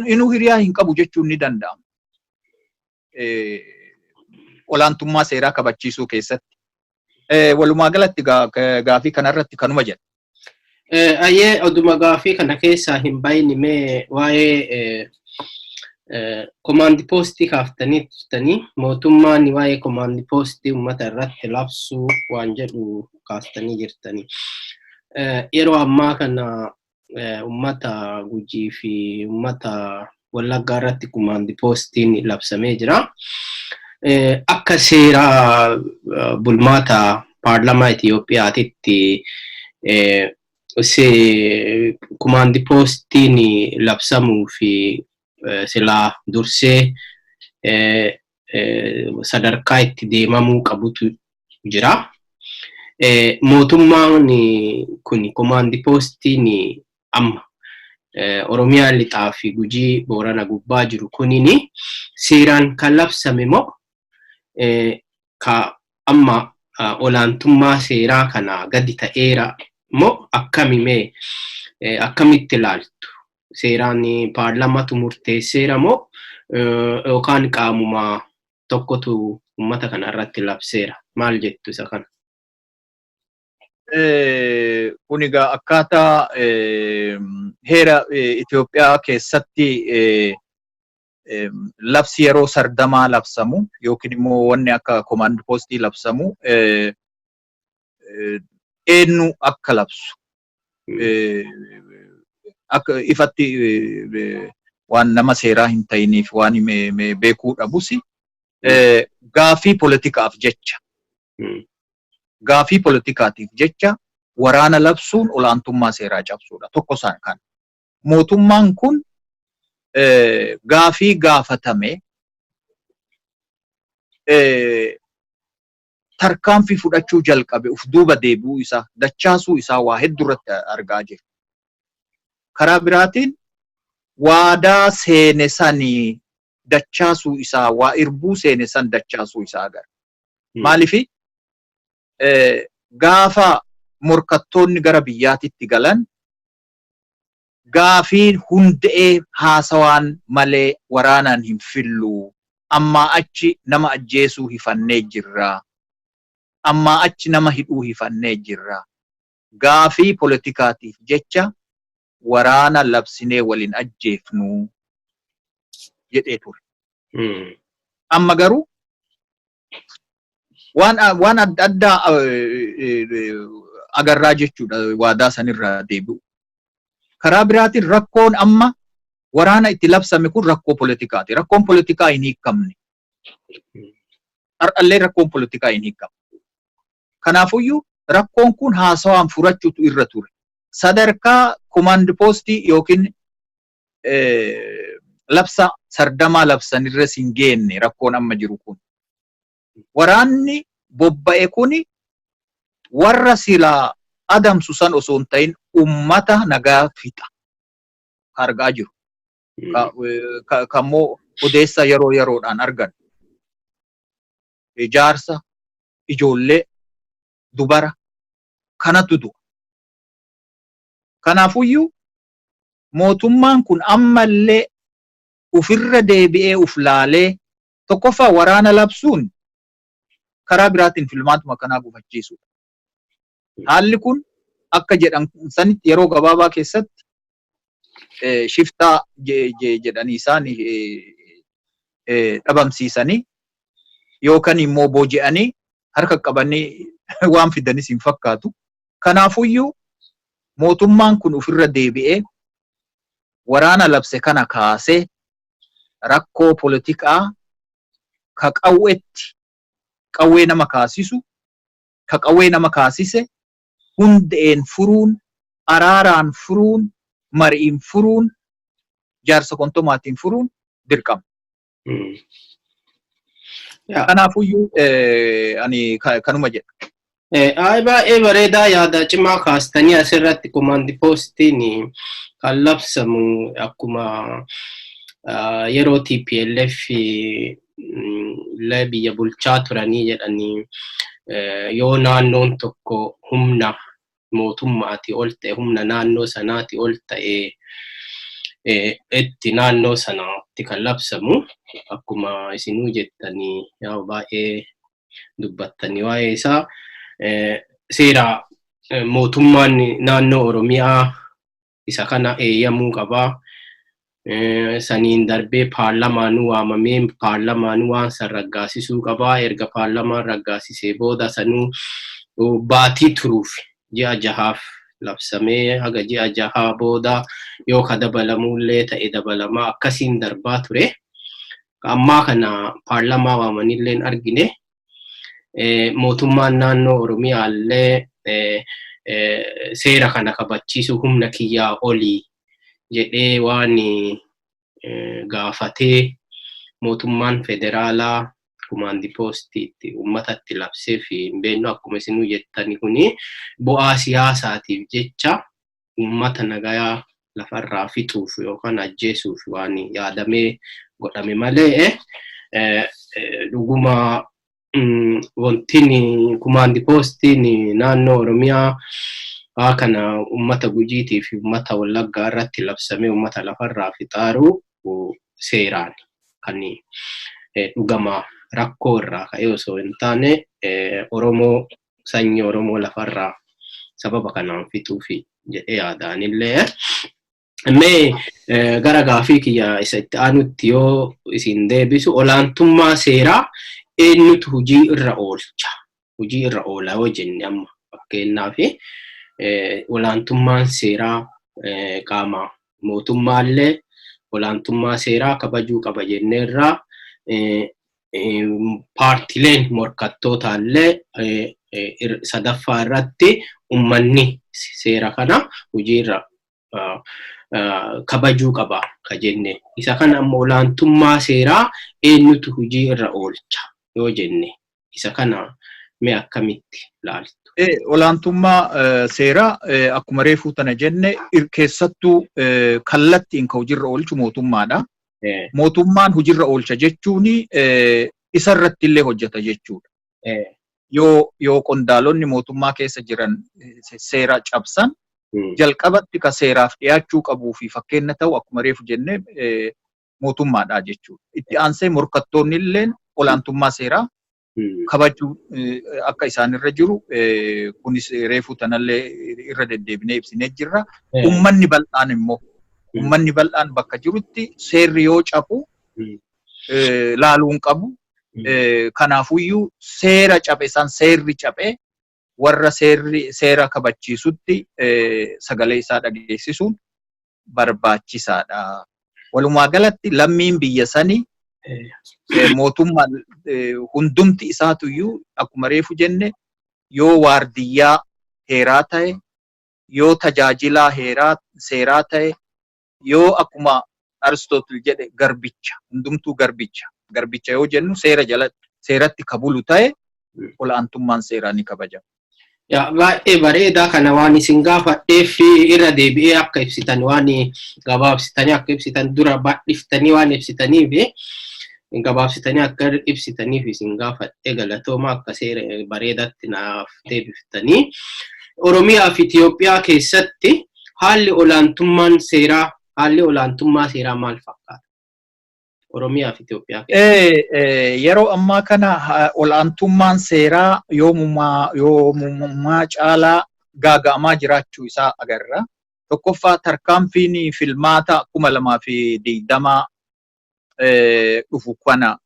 inuu hiriyaa hin qabu jechuun ni danda'ama. Olaantummaa seeraa kabachiisuu keessatti. Walumaa galatti gaafii kanarratti kanuma jedha. Ayyee, oduma gaafii kana keessaa hin bayni, mee waa'ee komaandi poostii kaaftanii turtanii, mootummaan waa'ee komaandi poostii uummata irratti labsuu waan jedhu kaastanii jirtanii. Yeroo ammaa kana uummata Gujii fi uummata Wallaggaa irratti komaandi poostiin labsamee jira. Akka seera bulmaata paarlamaa Itoophiyaatitti komaandi poostiin labsamuu fi silaa dursee sadarkaa itti deemamuu qabutu jira. Mootummaan kun komaandi poostiin amma Oromiyaa lixaa fi Gujii Boorana gubbaa jiru kunini seeraan kan labsame moo ka amma olaantummaa seeraa kana gadi ta'eera moo akkami? Mee akkamitti ilaaltu? Seeraan paarlamaatu murteesseera moo yookaan qaamuma tokkotu uummata kana irratti labseera? Maal jettu isa kana? Kun egaa akkaataa heera Itoophiyaa keessatti labsi yeroo sardamaa labsamu yookiin immoo wanni akka command postii labsamu, eenyu akka labsu akka ifatti waan nama seeraa hin ta'iniif waan beekuu dhabus, gaafii poolitikaaf jecha, gaafii poolitikaatiif jecha waraana labsuun olaantummaa seeraa cabsuudha. Tokko isaan kana. Mootummaan kun gaafii gaafatame tarkaanfii fudhachuu jalqabe uf duuba deebi'uu isaa, dachaasuu isaa waa hedduu irratti argaa jira. Karaa biraatiin waadaa seene sanii dachaasuu isaa, waa irbuu seene san dachaasuu isaa agarra. Maaliifi, gaafa morkattoonni gara biyyaatitti galan gaafiin hunda'ee haasawaan malee waraanaan hin fillu. Ammaa achi nama ajjeesuu hifannee jirra. Ammaa achi nama hidhuu hifannee jirra. Gaafii poolitikaatiif jecha waraana labsinee waliin ajjeefnu jedhee ture. Amma garuu Waan adda addaa agarraa jechuudha waadaa sanirraa deebi'u. Karaa biraatiin rakkoon amma waraana itti labsame kun rakkoo poolitikaati. Rakkoon poolitikaa hin hiikamne. Har'allee rakkoon poolitikaa hin hiikamne. Kanaafuyyuu rakkoon kun haasawaan furachuutu irra ture. Sadarkaa command postii yookiin labsa sardamaa labsanirra hin geenne rakkoon amma jiru kun. Waraanni bobba'e kuni warra silaa adamsu san osoo hin ta'in ummata nagaa fixa. Argaa jiru. Kammoo odeessa yeroo yeroodhaan argan. Ijaarsa, ijoollee, dubara kanatu du'a. Kanaafuyyuu mootummaan kun ammallee ufirra deebi'ee uf laalee, tokkoffaa waraana labsuun karaa biraatiin filmaatuma kanaa gufachiisudha. Haalli kun akka jedhan sanitti yeroo gabaabaa keessatti shiftaa jedhanii isaan dhabamsiisanii yookaan immoo booji'anii harka qabanii waan fidanis hin fakkaatu. Kanaafuyyuu mootummaan kun ofirra deebi'ee waraana labse kana kaasee rakkoo poolitikaa ka qawweetti qawwee nama kaasisu, ka qawwee nama kaasise hundeen furuun, araaraan furuun, mariin furuun, jaarsa kontomaatiin furuun dirqama. Kanaafuyyuu ani kanuma jedha. Ay, baay'ee bareedaa, yaada cimaa kaastanii. Asirratti command postiin kan labsamu akkuma yeroo TPLF illee biyya bulchaa turanii jedhanii, yoo naannoon tokko humna mootummaatii ol ta'e, humna naannoo sanaatii ol ta'e, itti naannoo sanaatti kan labsamu. Akkuma isinuu jettanii, yaa baay'ee dubbattanii waa'ee isaa, seera mootummaan naannoo Oromiyaa isa kana eeyyamuu qabaa. Saniin darbee paarlamaanuu waamamee paarlamaanuu waan san raggaasisuu qabaa. Erga paarlamaan raggaasisee booda sanuu baatii turuuf ji'a 6f labsamee, haga ji'a 6 booda yoo ka dabalamuullee ta'e dabalamaa akkasiin darbaa ture. Ammaa kana paarlamaa waamanillee hin argine. Mootummaan naannoo Oromiyaallee seera kana kabachiisuu humna kiyyaa olii jedhee waan gaafatee, mootummaan federaalaa command postiitti uummatatti labsee fi hin beeknu. Akkuma isinuu jettani, kuni bu'aa siyaasaatiif jecha uummata nagayaa lafarraa fixuuf yookaan ajjeesuuf waan yaadamee godhame malee, dhuguma wantin command postiin naannoo Oromiyaa kana uummata Gujiitii fi uummata Wallaggaa irratti labsamee uummata lafarraa fixaaru seeraan kan dhugama rakkoo irraa ka'ee osoo hin taane, Oromoo, sanyii Oromoo lafarraa sababa kanaan fixuufi jedhee yaadaanillee. Mee gara gaafii kiyya isa itti aanutti yoo isin deebisu, olaantummaa seeraa eenyutu hojii irra oolcha? Hojii irra oola yoo jenne, amma fakkeenyaaf olaantummaan seeraa qaama mootummaallee olaantummaa seeraa kabajuu qaba jenneerraa, paartileen morkattootallee, sadaffaa irratti ummanni seera kana hojiirra kabajuu qaba ka jenne. Isa kana ammoo olaantummaa seeraa eenyutu hojii irra oolcha yoo jenne, isa kana mee akkamitti ilaaltu? Olaantummaa seeraa akkuma reefuu tana jenne, keessattuu kallattiin ka hojiirra oolchu mootummaadha. Mootummaan hojiirra oolcha jechuun isarratti illee hojjeta jechuudha. Yoo qondaalonni mootummaa keessa jiran seera cabsan, jalqabatti ka seeraaf dhiyaachuu qabuu fi fakkeenya ta'u akkuma reefu jenne mootummaadha jechuudha. Itti aansee morkattoonni illee olaantummaa seeraa kabajuu akka isaanirra jiru kunis reefuu tanallee irra deddeebinee ibsinee jirra. Uummanni bal'aan immoo, uummanni bal'aan bakka jirutti seerri yoo cabu laaluu hin qabu. Kanaafuyyuu seera cabe san seerri cabe warra seerri seera kabachiisutti sagalee isaa dhageessisuun barbaachisaadha. Walumaa galatti lammiin biyya sanii mootummaan hundumti isaatuyyuu akkuma reefu jenne yoo waardiyyaa heeraa ta'e, yoo tajaajilaa heeraa seeraa ta'e, yoo akkuma Aristotle jedhe garbicha, hundumtuu garbicha. Garbicha yoo jennu seera jalatti seeratti kabulu ta'e olaantummaan seeraa ni kabajama. Baay'ee bareedaa. Kana waan isin gaafadheef irra deebi'ee akka ibsitan, waan gabaabsitanii akka ibsitan, dura bal'iftanii waan ibsitaniif gabaabsitanii akka ibsitaniif isin gaafadhe. Galatooma, akka seera bareedaatti naaf deebiftanii. Oromiyaa fi Itoophiyaa keessatti haalli olaantummaa seeraa maal fakkaata? Oromiyaa fi Itoophiyaa keessatti. Yeroo ammaa kana olaantummaan seeraa yoomumaa caalaa gaaga'amaa jiraachuu isaa agarra. Tokkoffaa, tarkaanfiin filmaata 2020 dhufu kana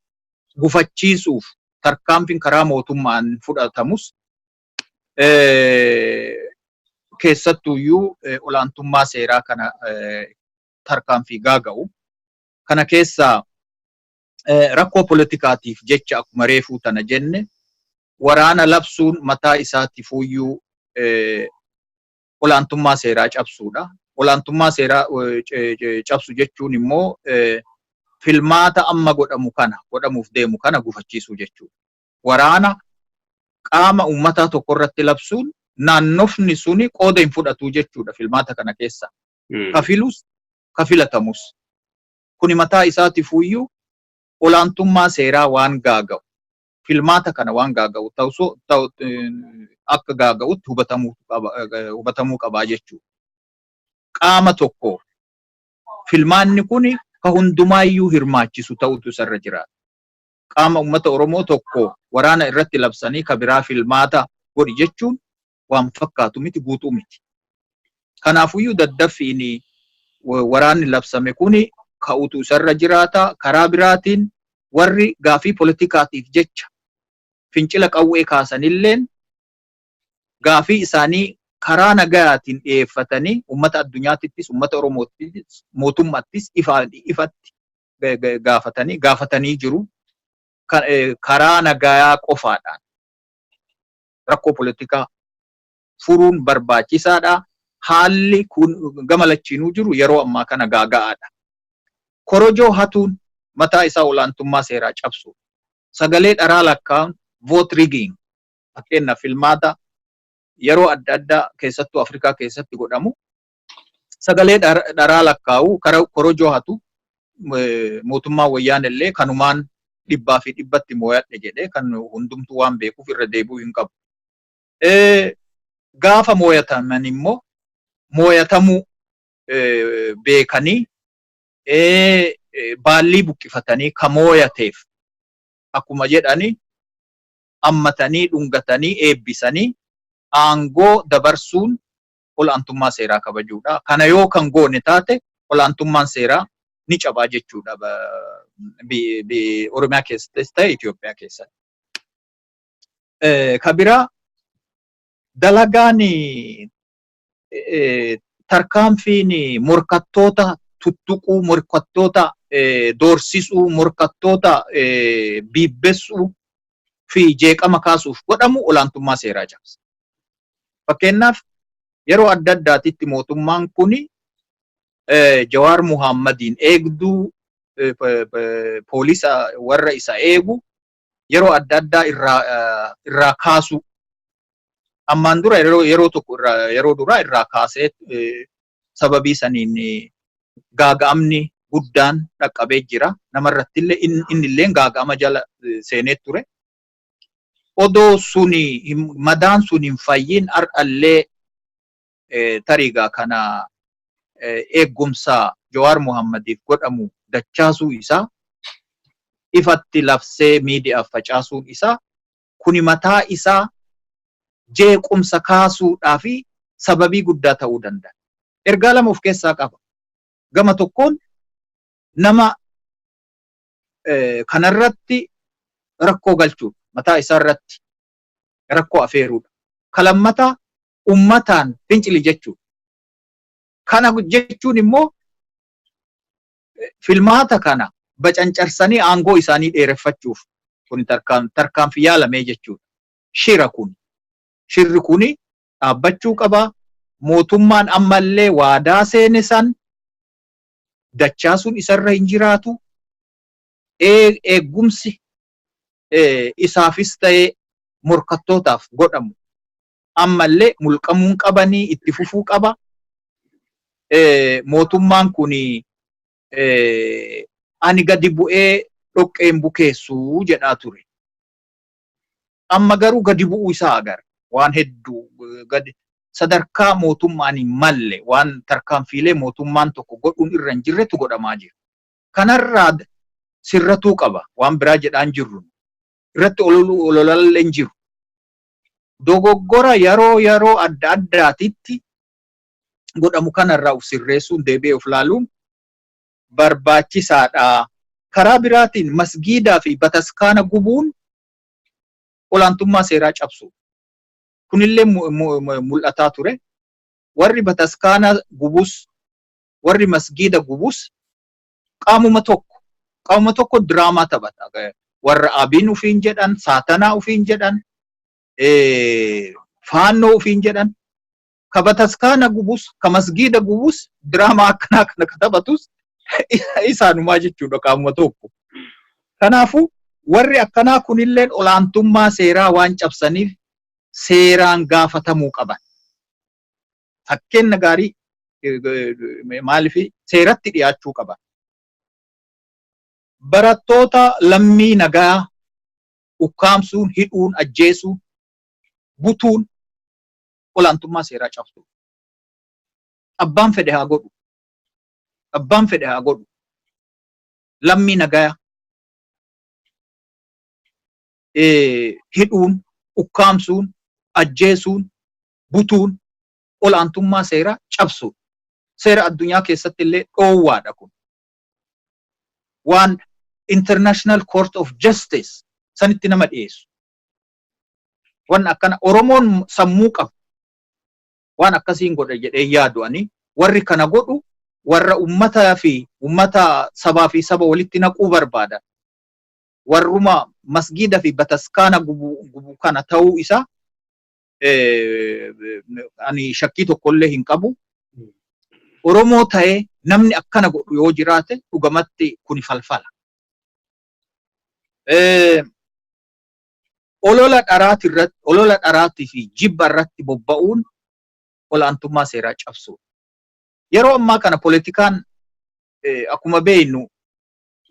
gufachiisuuf tarkaanfiin karaa mootummaan fudhatamus keessattuyyuu olaantummaa seeraa kana tarkaanfii gaaga'u. Kana keessaa rakkoo poolitikaatiif jecha akkuma reefuu tana jenne waraana labsuun mataa isaatiifuyyuu olaantummaa seeraa cabsuudha. Olaantummaa seeraa cabsu jechuun immoo filmaata amma godhamu kana, godhamuuf deemu kana gufachiisuu jechuudha. Waraana qaama uummataa tokko irratti labsuun naannofni suni qooda hin fudhatu jechuudha filmaata kana keessa. Kafilus kafilatamus. Kuni mataa isaatiifuyyuu olaantummaa seeraa waan gaaga'u, filmaata kana waan gaaga'u ta'u akka gaaga'utti hubatamuu qabaa jechuudha. Qaama tokko filmaanni kuni ka hundumaayyuu hirmaachisu ta'utu isarra jiraata. Qaama uummata Oromoo tokko waraana irratti labsanii ka biraa filmaata godhi jechuun waan fakkaatu miti, guutuu miti. Kanaafuyyuu daddaffiin waraanni labsame kuni ka'utu isarra jiraata. Karaa biraatiin warri gaafii poolitikaatiif jecha fincila qawwee kaasanilleen gaafii isaanii karaa nagayaatiin dhiyeeffatanii uummata addunyaatittis, uummata Oromoottis, mootummaattis ifatti gaafatanii jiru. Karaa nagayaa qofaadhaan rakkoo poolitikaa furuun barbaachisaadha. Haalli kun gama lachiinuu jiru yeroo ammaa kana gaaga'aadha. Korojoo hatuun mataa isaa olaantummaa seeraa cabsu. Sagalee dharaa lakkaa'uun, vote rigging, fakkeenyaaf filmaata yeroo adda addaa keessattuu Afrikaa keessatti godhamu sagalee dharaa lakkaa'u, korojoo hatu. Mootummaan wayyaan illee kanumaan dhibbaa fi dhibbatti mooyadhe jedhee kan hundumtuu waan beekuuf irra deebi'uu hin qabu. Gaafa mooyataman immoo mooyatamuu beekanii baallii buqqifatanii ka mooyateef akkuma jedhani ammatanii dhungatanii eebbisanii aangoo dabarsuun olaantummaa seeraa kabajuudha. Kana yoo kan goone taate olaantummaan seeraa ni cabaa jechuudha, Oromiyaa keessattis ta'e Itoophiyaa keessatti. Ka biraa, dalagaan tarkaanfiin morkattoota tuttuquu, morkattoota doorsisuu, morkattoota biibbessuu fi jeeqama kaasuuf godhamu olaantummaa seeraa cabsa. Fakkeenyaaf, yeroo adda addaatitti mootummaan kuni Jawaar Muhammadiin eegduu poolisa warra isa eegu yeroo adda addaa irraa kaasu. Ammaan dura yeroo tokko yeroo duraa irraa kaasee sababii saniin gaaga'amni guddaan dhaqqabee jira. Namarratti illee innillee gaaga'ama jala seenee ture. Odoo suni madaan sun hin fayyin har'allee tariigaa kana eeggumsa Jawaar Muhammadiif godhamu dachaasuu isaa ifatti labsee miidiyaaf facaasuun isaa kuni mataa isaa jeequmsa kaasuudhaa fi sababii guddaa ta'uu danda'a. Ergaa lama of keessaa qaba. Gama tokkoon nama kanarratti rakkoo galchuudha. Mataa isaa irratti rakkoo afeeruudha. Ka lammataa ummataan fincili jechuudha. Kana jechuun immoo filmaata kana bacancarsanii aangoo isaanii dheereffachuuf kun tarkaanfii yaalamee jechuudha. Shira kun. Shirri kuni dhaabbachuu qaba. Mootummaan ammallee waadaa seene san dachaasuun isarra hin jiraatu. Eeggumsi isaafis ta'ee morkattootaaf godhamu ammallee mulqamuun qabanii itti fufuu qaba. Mootummaan kun ani gadi bu'ee dhoqqeen bukeessuu jedhaa ture. Amma garuu gadi bu'uu isaa agarra. Waan hedduu gadi sadarkaa mootummaan hin malle, waan tarkaanfiilee mootummaan tokko godhuun irra hin jirretu godhamaa jira. Kanarraa sirratuu qaba. Waan biraa jedhaan jirru. Irratti ololallee hin jiru. Dogoggora yeroo yeroo adda addaatitti godhamu kanarraa of sirreessuun, deebi'ee of laaluun barbaachisaadha. Karaa biraatiin masgiidaa fi bataskaana gubuun olaantummaa seeraa cabsu. Kunillee mul'ataa ture. Warri bataskaana gubus, warri masgiida gubus qaamuma tokko. Qaamuma tokko diraamaa taphata. Warra Abiin ufiin jedhan, Saatanaa ufiin jedhan, Faannoo ufiin jedhan. Ka bataskaana gubus, ka masgiida gubus, diraamaa akkanaa kana ka taphatus isaanumaa jechuudha, qaamuma tokko. Kanaafuu warri akkanaa kunilleen olaantummaa seeraa waan cabsaniif seeraan gaafatamuu qaban. Fakkeenya gaarii maaliif seeratti dhiyaachuu qaban. Barattoota lammii nagaa ukkaamsuun, hidhuun, ajjeesuun, butuun olaantummaa seeraa cabsu. Abbaan fedhe haa godhu. Abbaan fedhe haa godhu. Lammii nagaa hidhuun, ukkaamsuun, ajjeesuun, butuun olaantummaa seeraa cabsu. Seera addunyaa keessatti illee dhoowwaadha kun. Waan International Court of Justice sanitti nama dhiyeessu. Waan akkana Oromoon sammuu qabu. Waan akkasiin godha jedhee yaadu ani, warri kana godhu warra ummataa fi ummata, sabaa fi saba walitti naquu barbaadan. Warruma masgiida fi bataskaana gubu kana ta'uu isaa ani shakkii tokkollee hin qabu. Oromoo ta'ee namni akkana godhu yoo jiraate dhugamatti kuni falfala. Olola dharaati irratti, olola dharaatii fi jibba irratti bobba'uun olaantummaa seeraa cabsuudha. Yeroo ammaa kana poolitikaan akkuma beeknu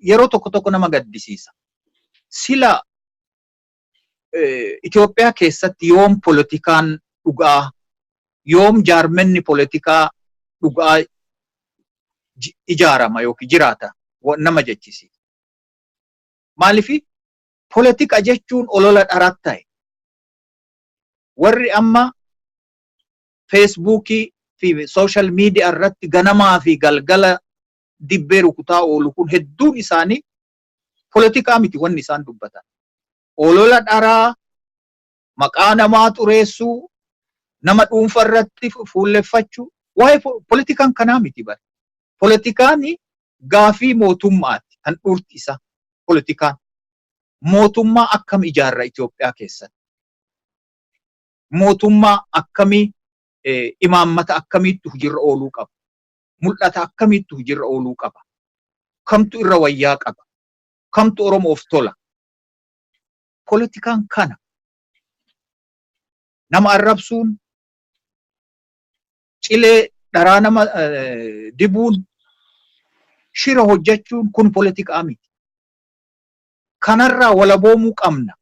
yeroo tokko tokko nama gaddisiisa. Sila Itoophiyaa keessatti yoom poolitikaan dhugaa, yoom jaarmenni poolitikaa dhugaa ijaarama yookiin jiraata nama jechisiisa. Maaliif poolitika jechuun olola dharaa ta'e. Warri amma Feesbuukii fi social media irratti ganamaa fi galgala dibbee rukutaa oolu kun hedduun isaanii poolitikaa miti wanni isaan dubbatan. Olola dharaa, maqaa namaa xureessuu, nama dhuunfa irratti fuulleffachuu, waa'ee poolitikaan kanaa miti bara. Poolitikaan gaafii mootummaati kan dhurti isaa poolitikaan. Mootummaa akkam ijaarra Itoophiyaa keessatti? Mootummaa akkamii, imaammata akkamiitti hojiirra ooluu qaba? Mul'ata akkamiitti hojiirra ooluu qaba? Kamtu irra wayyaa qaba? Kamtu Oromoof tola? Poolitikaan kana. Nama arrabsuun, cilee dharaa nama dibuun, shira hojjechuun kun poolitikaa miti. Kanarraa walaboomuu qabna.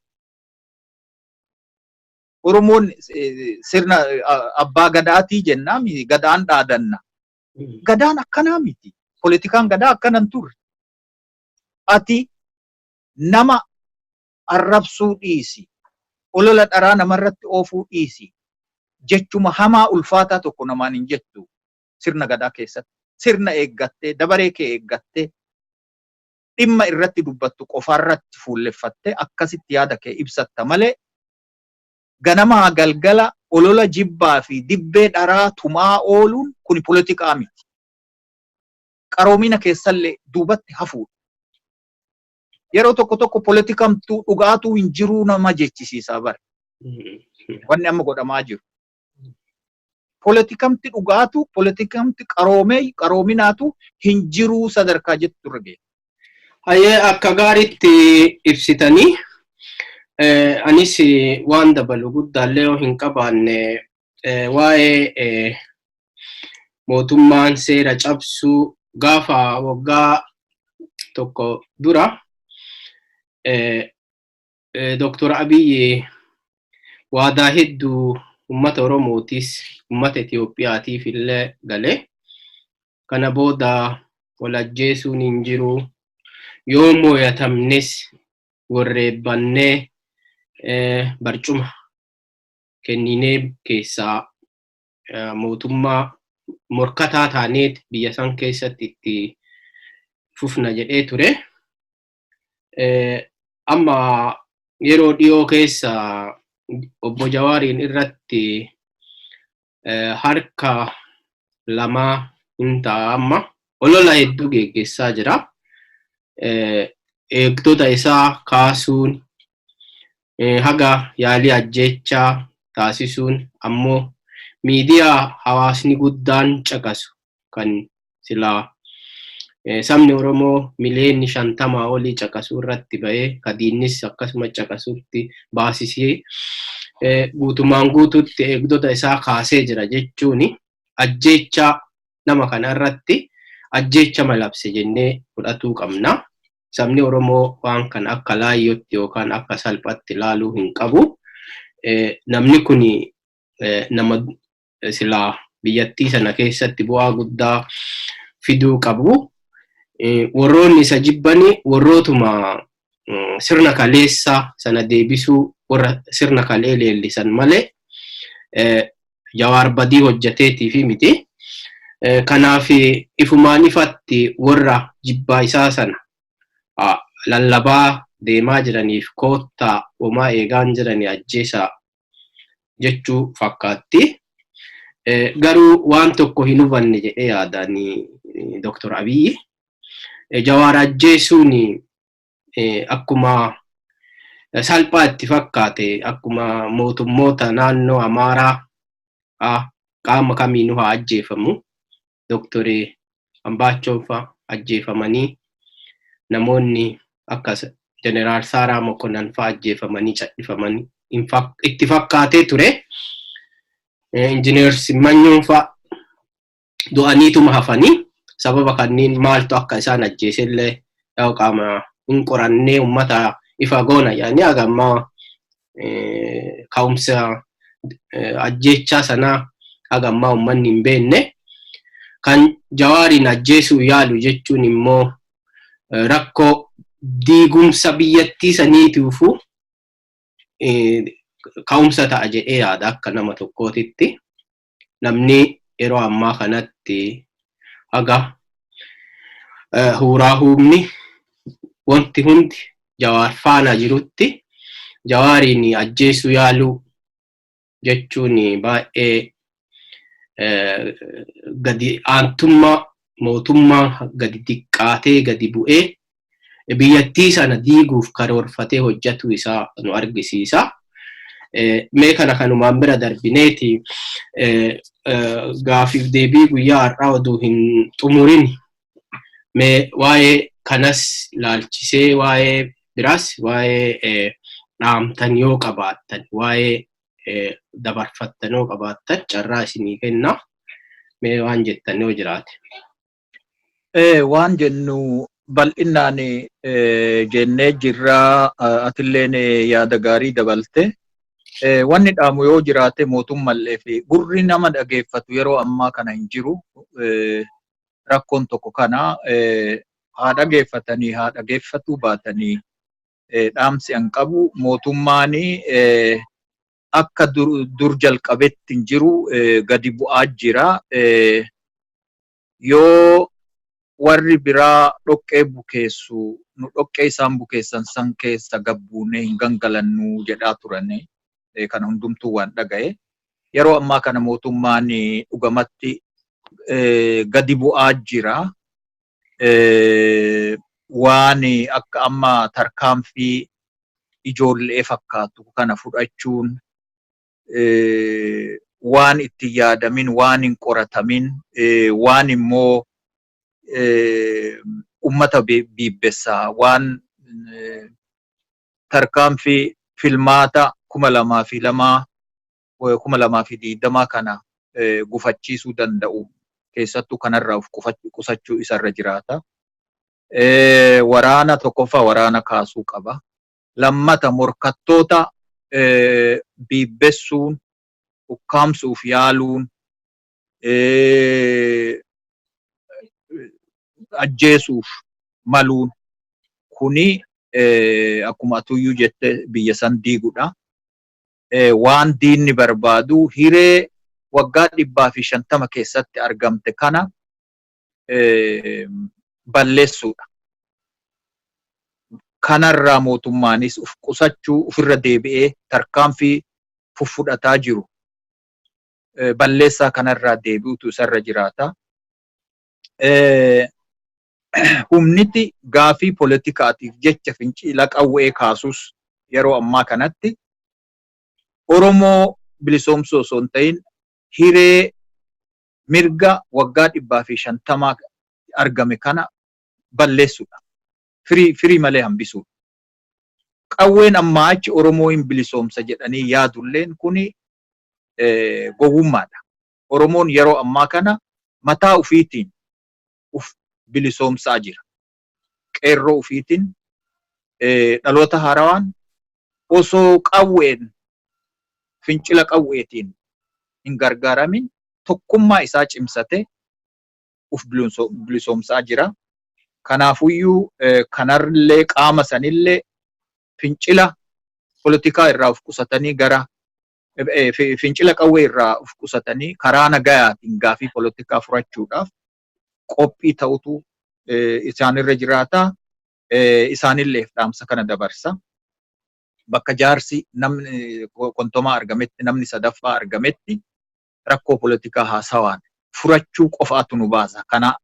Oromoon sirna abbaa gadaatii jennaa, gadaan dhaadanna. Gadaan akkanaa miti. Poolitikaan gadaa akkanan turre. Ati nama arrabsuu dhiisi. Olola dharaa namarratti oofuu dhiisi. Jechuma hamaa ulfaataa tokko namaan hin jettu sirna gadaa keessatti. Sirna eeggattee, dabaree kee eeggattee. Dhimma irratti dubbattu qofaarratti fuulleffatte akkasitti yaada kee ibsatta malee, ganamaa galgala olola jibbaa fi dibbee dharaa tumaa ooluun kun polotikaa miti. Qaroomina keessallee duubatti hafuudha. Yeroo tokko tokko polotikamtuu dhugaatuu hin jiruu nama jechisiisaa bara. Wanni amma godhamaa jiru. Polotikamti dhugaatu, polotikamti qaroomee qaroominaatu hin jiruu sadarkaa jettu irra ga'e. Hayyee, akka gaariitti ibsitanii, anis waan dabalu guddaallee yoo hin qabaanne, waa'ee mootummaan seera cabsuu gaafa waggaa tokko dura Dr. Abiyyi waadaa hedduu uummata Oromootis uummata Itoophiyaatiif illee galee, kana booda wal ajjeesuun hin jiru, yoo mooyatamnes warreebbannee barcuma kenninee keessaa mootummaa morkataa taaneet biyya san keessatti itti fufna jedhee ture. Amma yeroo dhiyoo keessa obbo Jawaariin irratti harka lamaa hin ta'a amma olola hedduu geggeessaa jira. Eegdota isaa kaasuun, haga yaalii ajjeechaa taasisuun, ammoo miidiyaa hawaasni guddaan caqasu kan silaa sabni Oromoo miliyoonni 50 olii caqasuu irratti ba'ee, kadiinnis akkasuma caqasutti baasisee, guutumaan guututti eegdota isaa kaasee jira jechuun ajjeechaa nama kana irratti ajjeecha malabse jennee fudhatuu qabna. Sabni Oromoo waan kana akka laayyootti yookaan akka salphatti ilaaluu hin qabu. Namni kun nama silaa biyyattii sana keessatti bu'aa guddaa fiduu qabu. Warroonni isa jibbani warrootuma sirna kaleessaa sana deebisuu, warra sirna kalee leellisan malee Jawaar badii hojjateetii miti. Kanaaf ifumaan ifatti warra jibbaa isaa sana lallabaa deemaa jiraniif koottaa, homaa eegaan jiranii ajjeesaa jechuu fakkaatti. Garuu waan tokko hin hubanne jedhee yaadaan Dr. Abiyyi. Jawaar ajjeesuun akkuma salphaa itti fakkaate, akkuma mootummoota naannoo Amaaraa qaama kamiinuu haa ajjeefamu. Dr. Ambaachoon fa'a ajjeefamanii, namoonni akka Jeneraal Saaraa Mokonnan fa'a ajjeefamanii cadhifamanii itti fakkaatee ture. Injineer Simmanyoon fa'a du'aniituma hafanii, sababa kanneen maaltu akka isaan ajjeesellee yoo qaama hin qorannee uummata ifa goona jedhanii haga ammaa ka'umsa ajjeechaa sanaa haga ammaa uummanni hin beekne. Kan Jawaariin ajjeesuu yaalu jechuun immoo rakkoo diigumsa biyyattii saniitiifuu ka'umsa ta'a jedhee yaada akka nama tokkootitti. Namni yeroo ammaa kanatti haga huuraa humni wanti hundi Jawaar faana jirutti Jawaariin ajjeesuu yaaluu jechuun baay'ee gadi aantummaa mootummaa gadi xiqqaatee gadi bu'ee biyyattii sana diiguuf karoorfatee hojjetu isaa nu argisiisa. Mee kana kanumaan bira darbineeti, gaafiif deebii guyyaa har'aa oduu hin xumurin, mee waa'ee kanas laalchisee, waa'ee biraas, waa'ee dhaamtan yoo qabaattan, waa'ee dabarfattan yoo qabaattan carraa isinii kenna. Mee waan jettan yoo jiraate. Waan jennu bal'inaan jennee jirraa, atilleen yaada gaarii dabalte. Wanni dhaamu yoo jiraate, mootummallee fi gurri nama dhageeffatu yeroo ammaa kana hin jiru. Rakkoon tokko kana haa dhageeffatanii haa dhageeffatuu baatanii, dhaamsi an qabu mootummaan akka dur jalqabetti hin jiru, gadi bu'aa jira. Yoo warri biraa dhoqqee bukeessu Nu dhoqqee isaan bukeessan san keessa gabbuunee hin gangalannuu jedhaa turani. Kana hundumtuu waan dhaga'e. Yeroo ammaa kana mootummaan dhugamatti gadi bu'aa jira. Waan akka amma tarkaanfii ijoollee fakkaatu kana fudhachuun waan itti yaadamin, waan hin qoratamin, waan immoo ummata biibbessaa, waan tarkaanfii filmaata 2002, 2020 kana gufachiisuu danda'u keessattuu kanarraa of qusachuu isarra jiraata. Waraana tokkoffaa waraana kaasuu qaba. Lammata morkattoota biibbessuun, ukkaamsuuf yaaluun, ajjeesuuf maluun kuni akkuma atuyyuu jette biyya san diigudha. Waan diinni barbaadu hiree waggaa 150 keessatti argamte kana balleessuudha. Kanarraa mootummaanis uf qusachuu, ofirra deebi'ee tarkaanfii fudhataa jiru balleessaa kanarraa deebi'utu isarra jiraata. Humniti gaafii poolitikaatiif jecha fincila qawwee kaasus yeroo ammaa kanatti Oromoo bilisoomsuu osoo hin ta'in hiree mirga waggaa 150 argame kana balleessuudha. Firii malee hambisuudha. Qawween ammaa achi Oromoo hin bilisoomsa jedhanii yaadulleen kuni gowwummaadha. Oromoon yeroo ammaa kana mataa ufiitiin uf bilisoomsaa jira. Qeerroo ufiitiin, dhaloota haarawaan osoo qawween fincila qawweetiin hin gargaaramin tokkummaa isaa cimsate uf bilisoomsaa jira. Kanaafuyyuu kanarlee qaama sanillee fincila politikaa irraa uf qusatanii gara fincila qawwee irraa uf qusatanii karaa nagayaatiin gaafii politikaa furachuudhaaf qophii ta'utu isaanirra jiraata. Isaanillee dhaamsa kana dabarsa. Bakka jaarsi namni kontomaa argametti, namni sadaffaa argametti rakkoo politikaa haasawaan furachuu qofaatu nu baasa. Kana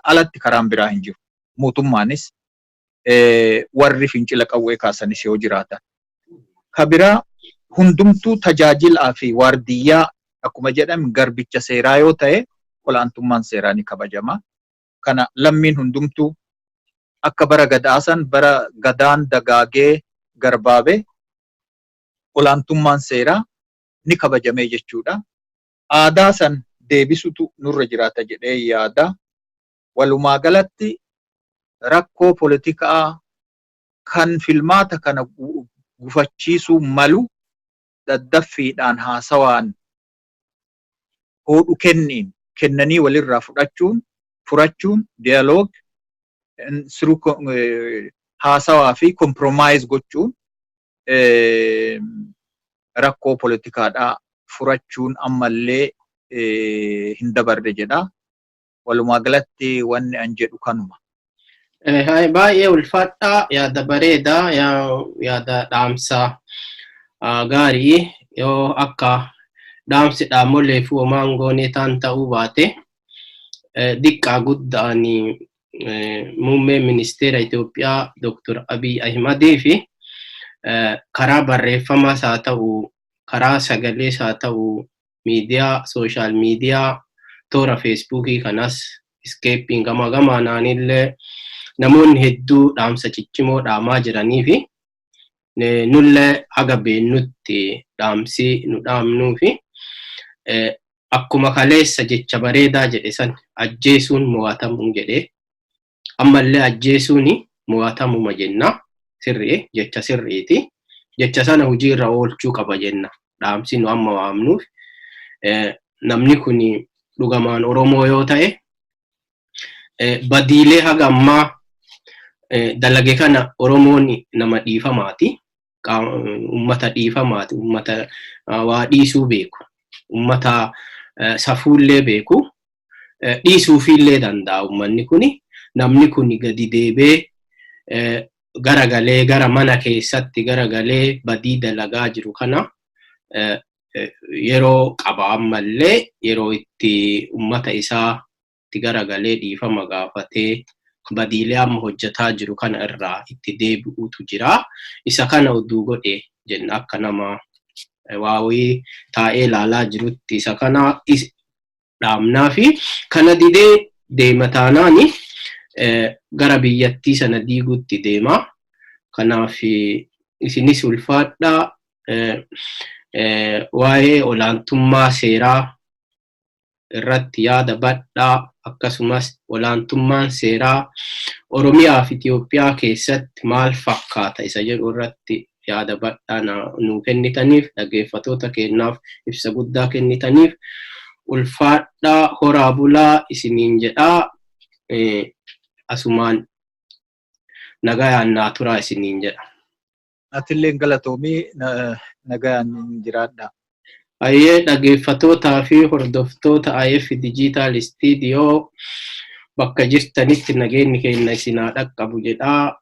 alatti karaan biraa hin jiru. Mootummaanis warri fincila qawwee kaasanis yoo jiraatan. Ka biraa hundumtuu tajaajilaa fi waardiyyaa akkuma jedhame garbicha seeraa yoo ta'e olaantummaan seeraa ni kabajama. Kana lammiin hundumtuu akka bara gadaasan bara gadaan dagaagee garbaabe olaantummaan seeraa ni kabajamee jechuudha. Aadaa san deebisutu nurra jiraata jedhee yaada. Walumaa galatti rakkoo politikaa kan filmaata kana gufachiisuu malu daddaffiidhaan haasawaan hodhu kenniin kennanii walirraa fudhachuun furachuun dialogue through haasawaa fi compromise gochuun rakkoo politikaadhaa furachuun ammallee hin dabarre jedha. Walumaa galatti wanni an jedhu kanuma. Baay'ee ulfaadhaa, yaada bareedaa, yaada dhaamsaa gaarii. Yoo akka dhaamsi dhaamolee fi homaan goonee taan ta'uu baate diqqaa guddaan muummee ministeera Itoophiyaa Dr. Abiy Ahimadii fi karaa barreeffamaas haa ta'u, karaa sagalees haa ta'u, miidiyaa social media toora Feesbuukii kanas iskeeppiin gama gamaanaanillee namoonni hedduu dhaamsa ciccimoo dhaamaa jiranii fi nullee haga beennutti dhaamsi nu dhaamnuu fi akkuma kaleessa jecha bareedaa jedhe san ajjeesuun mo'atamuu jedhee ammallee ajjeesuun mo'atamuma jenna. Sirrii jecha sirriiti. Jecha sana hojiirra oolchuu qaba jenna. Dhaamsi nu amma waamnuuf namni kun dhugamaan Oromoo yoo ta'e badiilee haga ammaa dalage kana Oromoon nama dhiifamaati. Ummata dhiifamaati. Ummata waa dhiisuu beeku. Ummata safuullee beeku. Dhiisuufiillee danda'a ummanni kuni. Namni kun gadi deebee Garagalee gara mana keessatti garagalee badii dalagaa jiru kana yeroo qaba ammallee yeroo itti ummata isaa itti garagalee dhiifama gaafatee badiilee amma hojjetaa jiru kana irraa itti deebi'utu jira. Isa kana oduu godhe jenna akka nama waawii taa'ee ilaalaa jirutti isa kana dhaamnaa fi kana didee deema taanaani gara biyyattii sana diiguutti deema. Kanaaf isinis ulfaadhaa, waa'ee olaantummaa seeraa irratti yaada bal'aa, akkasumas olaantummaan seeraa Oromiyaa fi Itoophiyaa keessatti maal fakkaata isa jedhu irratti yaada bal'aa nuu kennitaniif, dhaggeeffattoota keenyaaf ibsa guddaa kennitaniif ulfaadhaa, horaa bulaa isiniin jedhaa, asumaan nagayaan naa turaa isiniin jedha. Atillee galatoomii, nagayaan jiraadha. Ayyee, dhaggeeffattootaa fi hordoftoota IF Digital Studio bakka jirtanitti nageenyi keenya isin haa dhaqqabu jedhaa,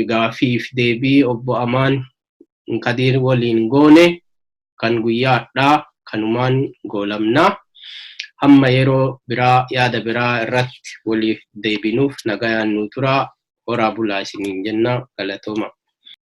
gaafiif deebii obbo Amaan Kadiir waliin goone kan guyyaadhaa kanumaan goolamnaa. Hamma yeroo biraa yaada biraa irratti waliif deebinuuf nagayaan nu turaa, horaa bulaa isiniin jenna, galatooma.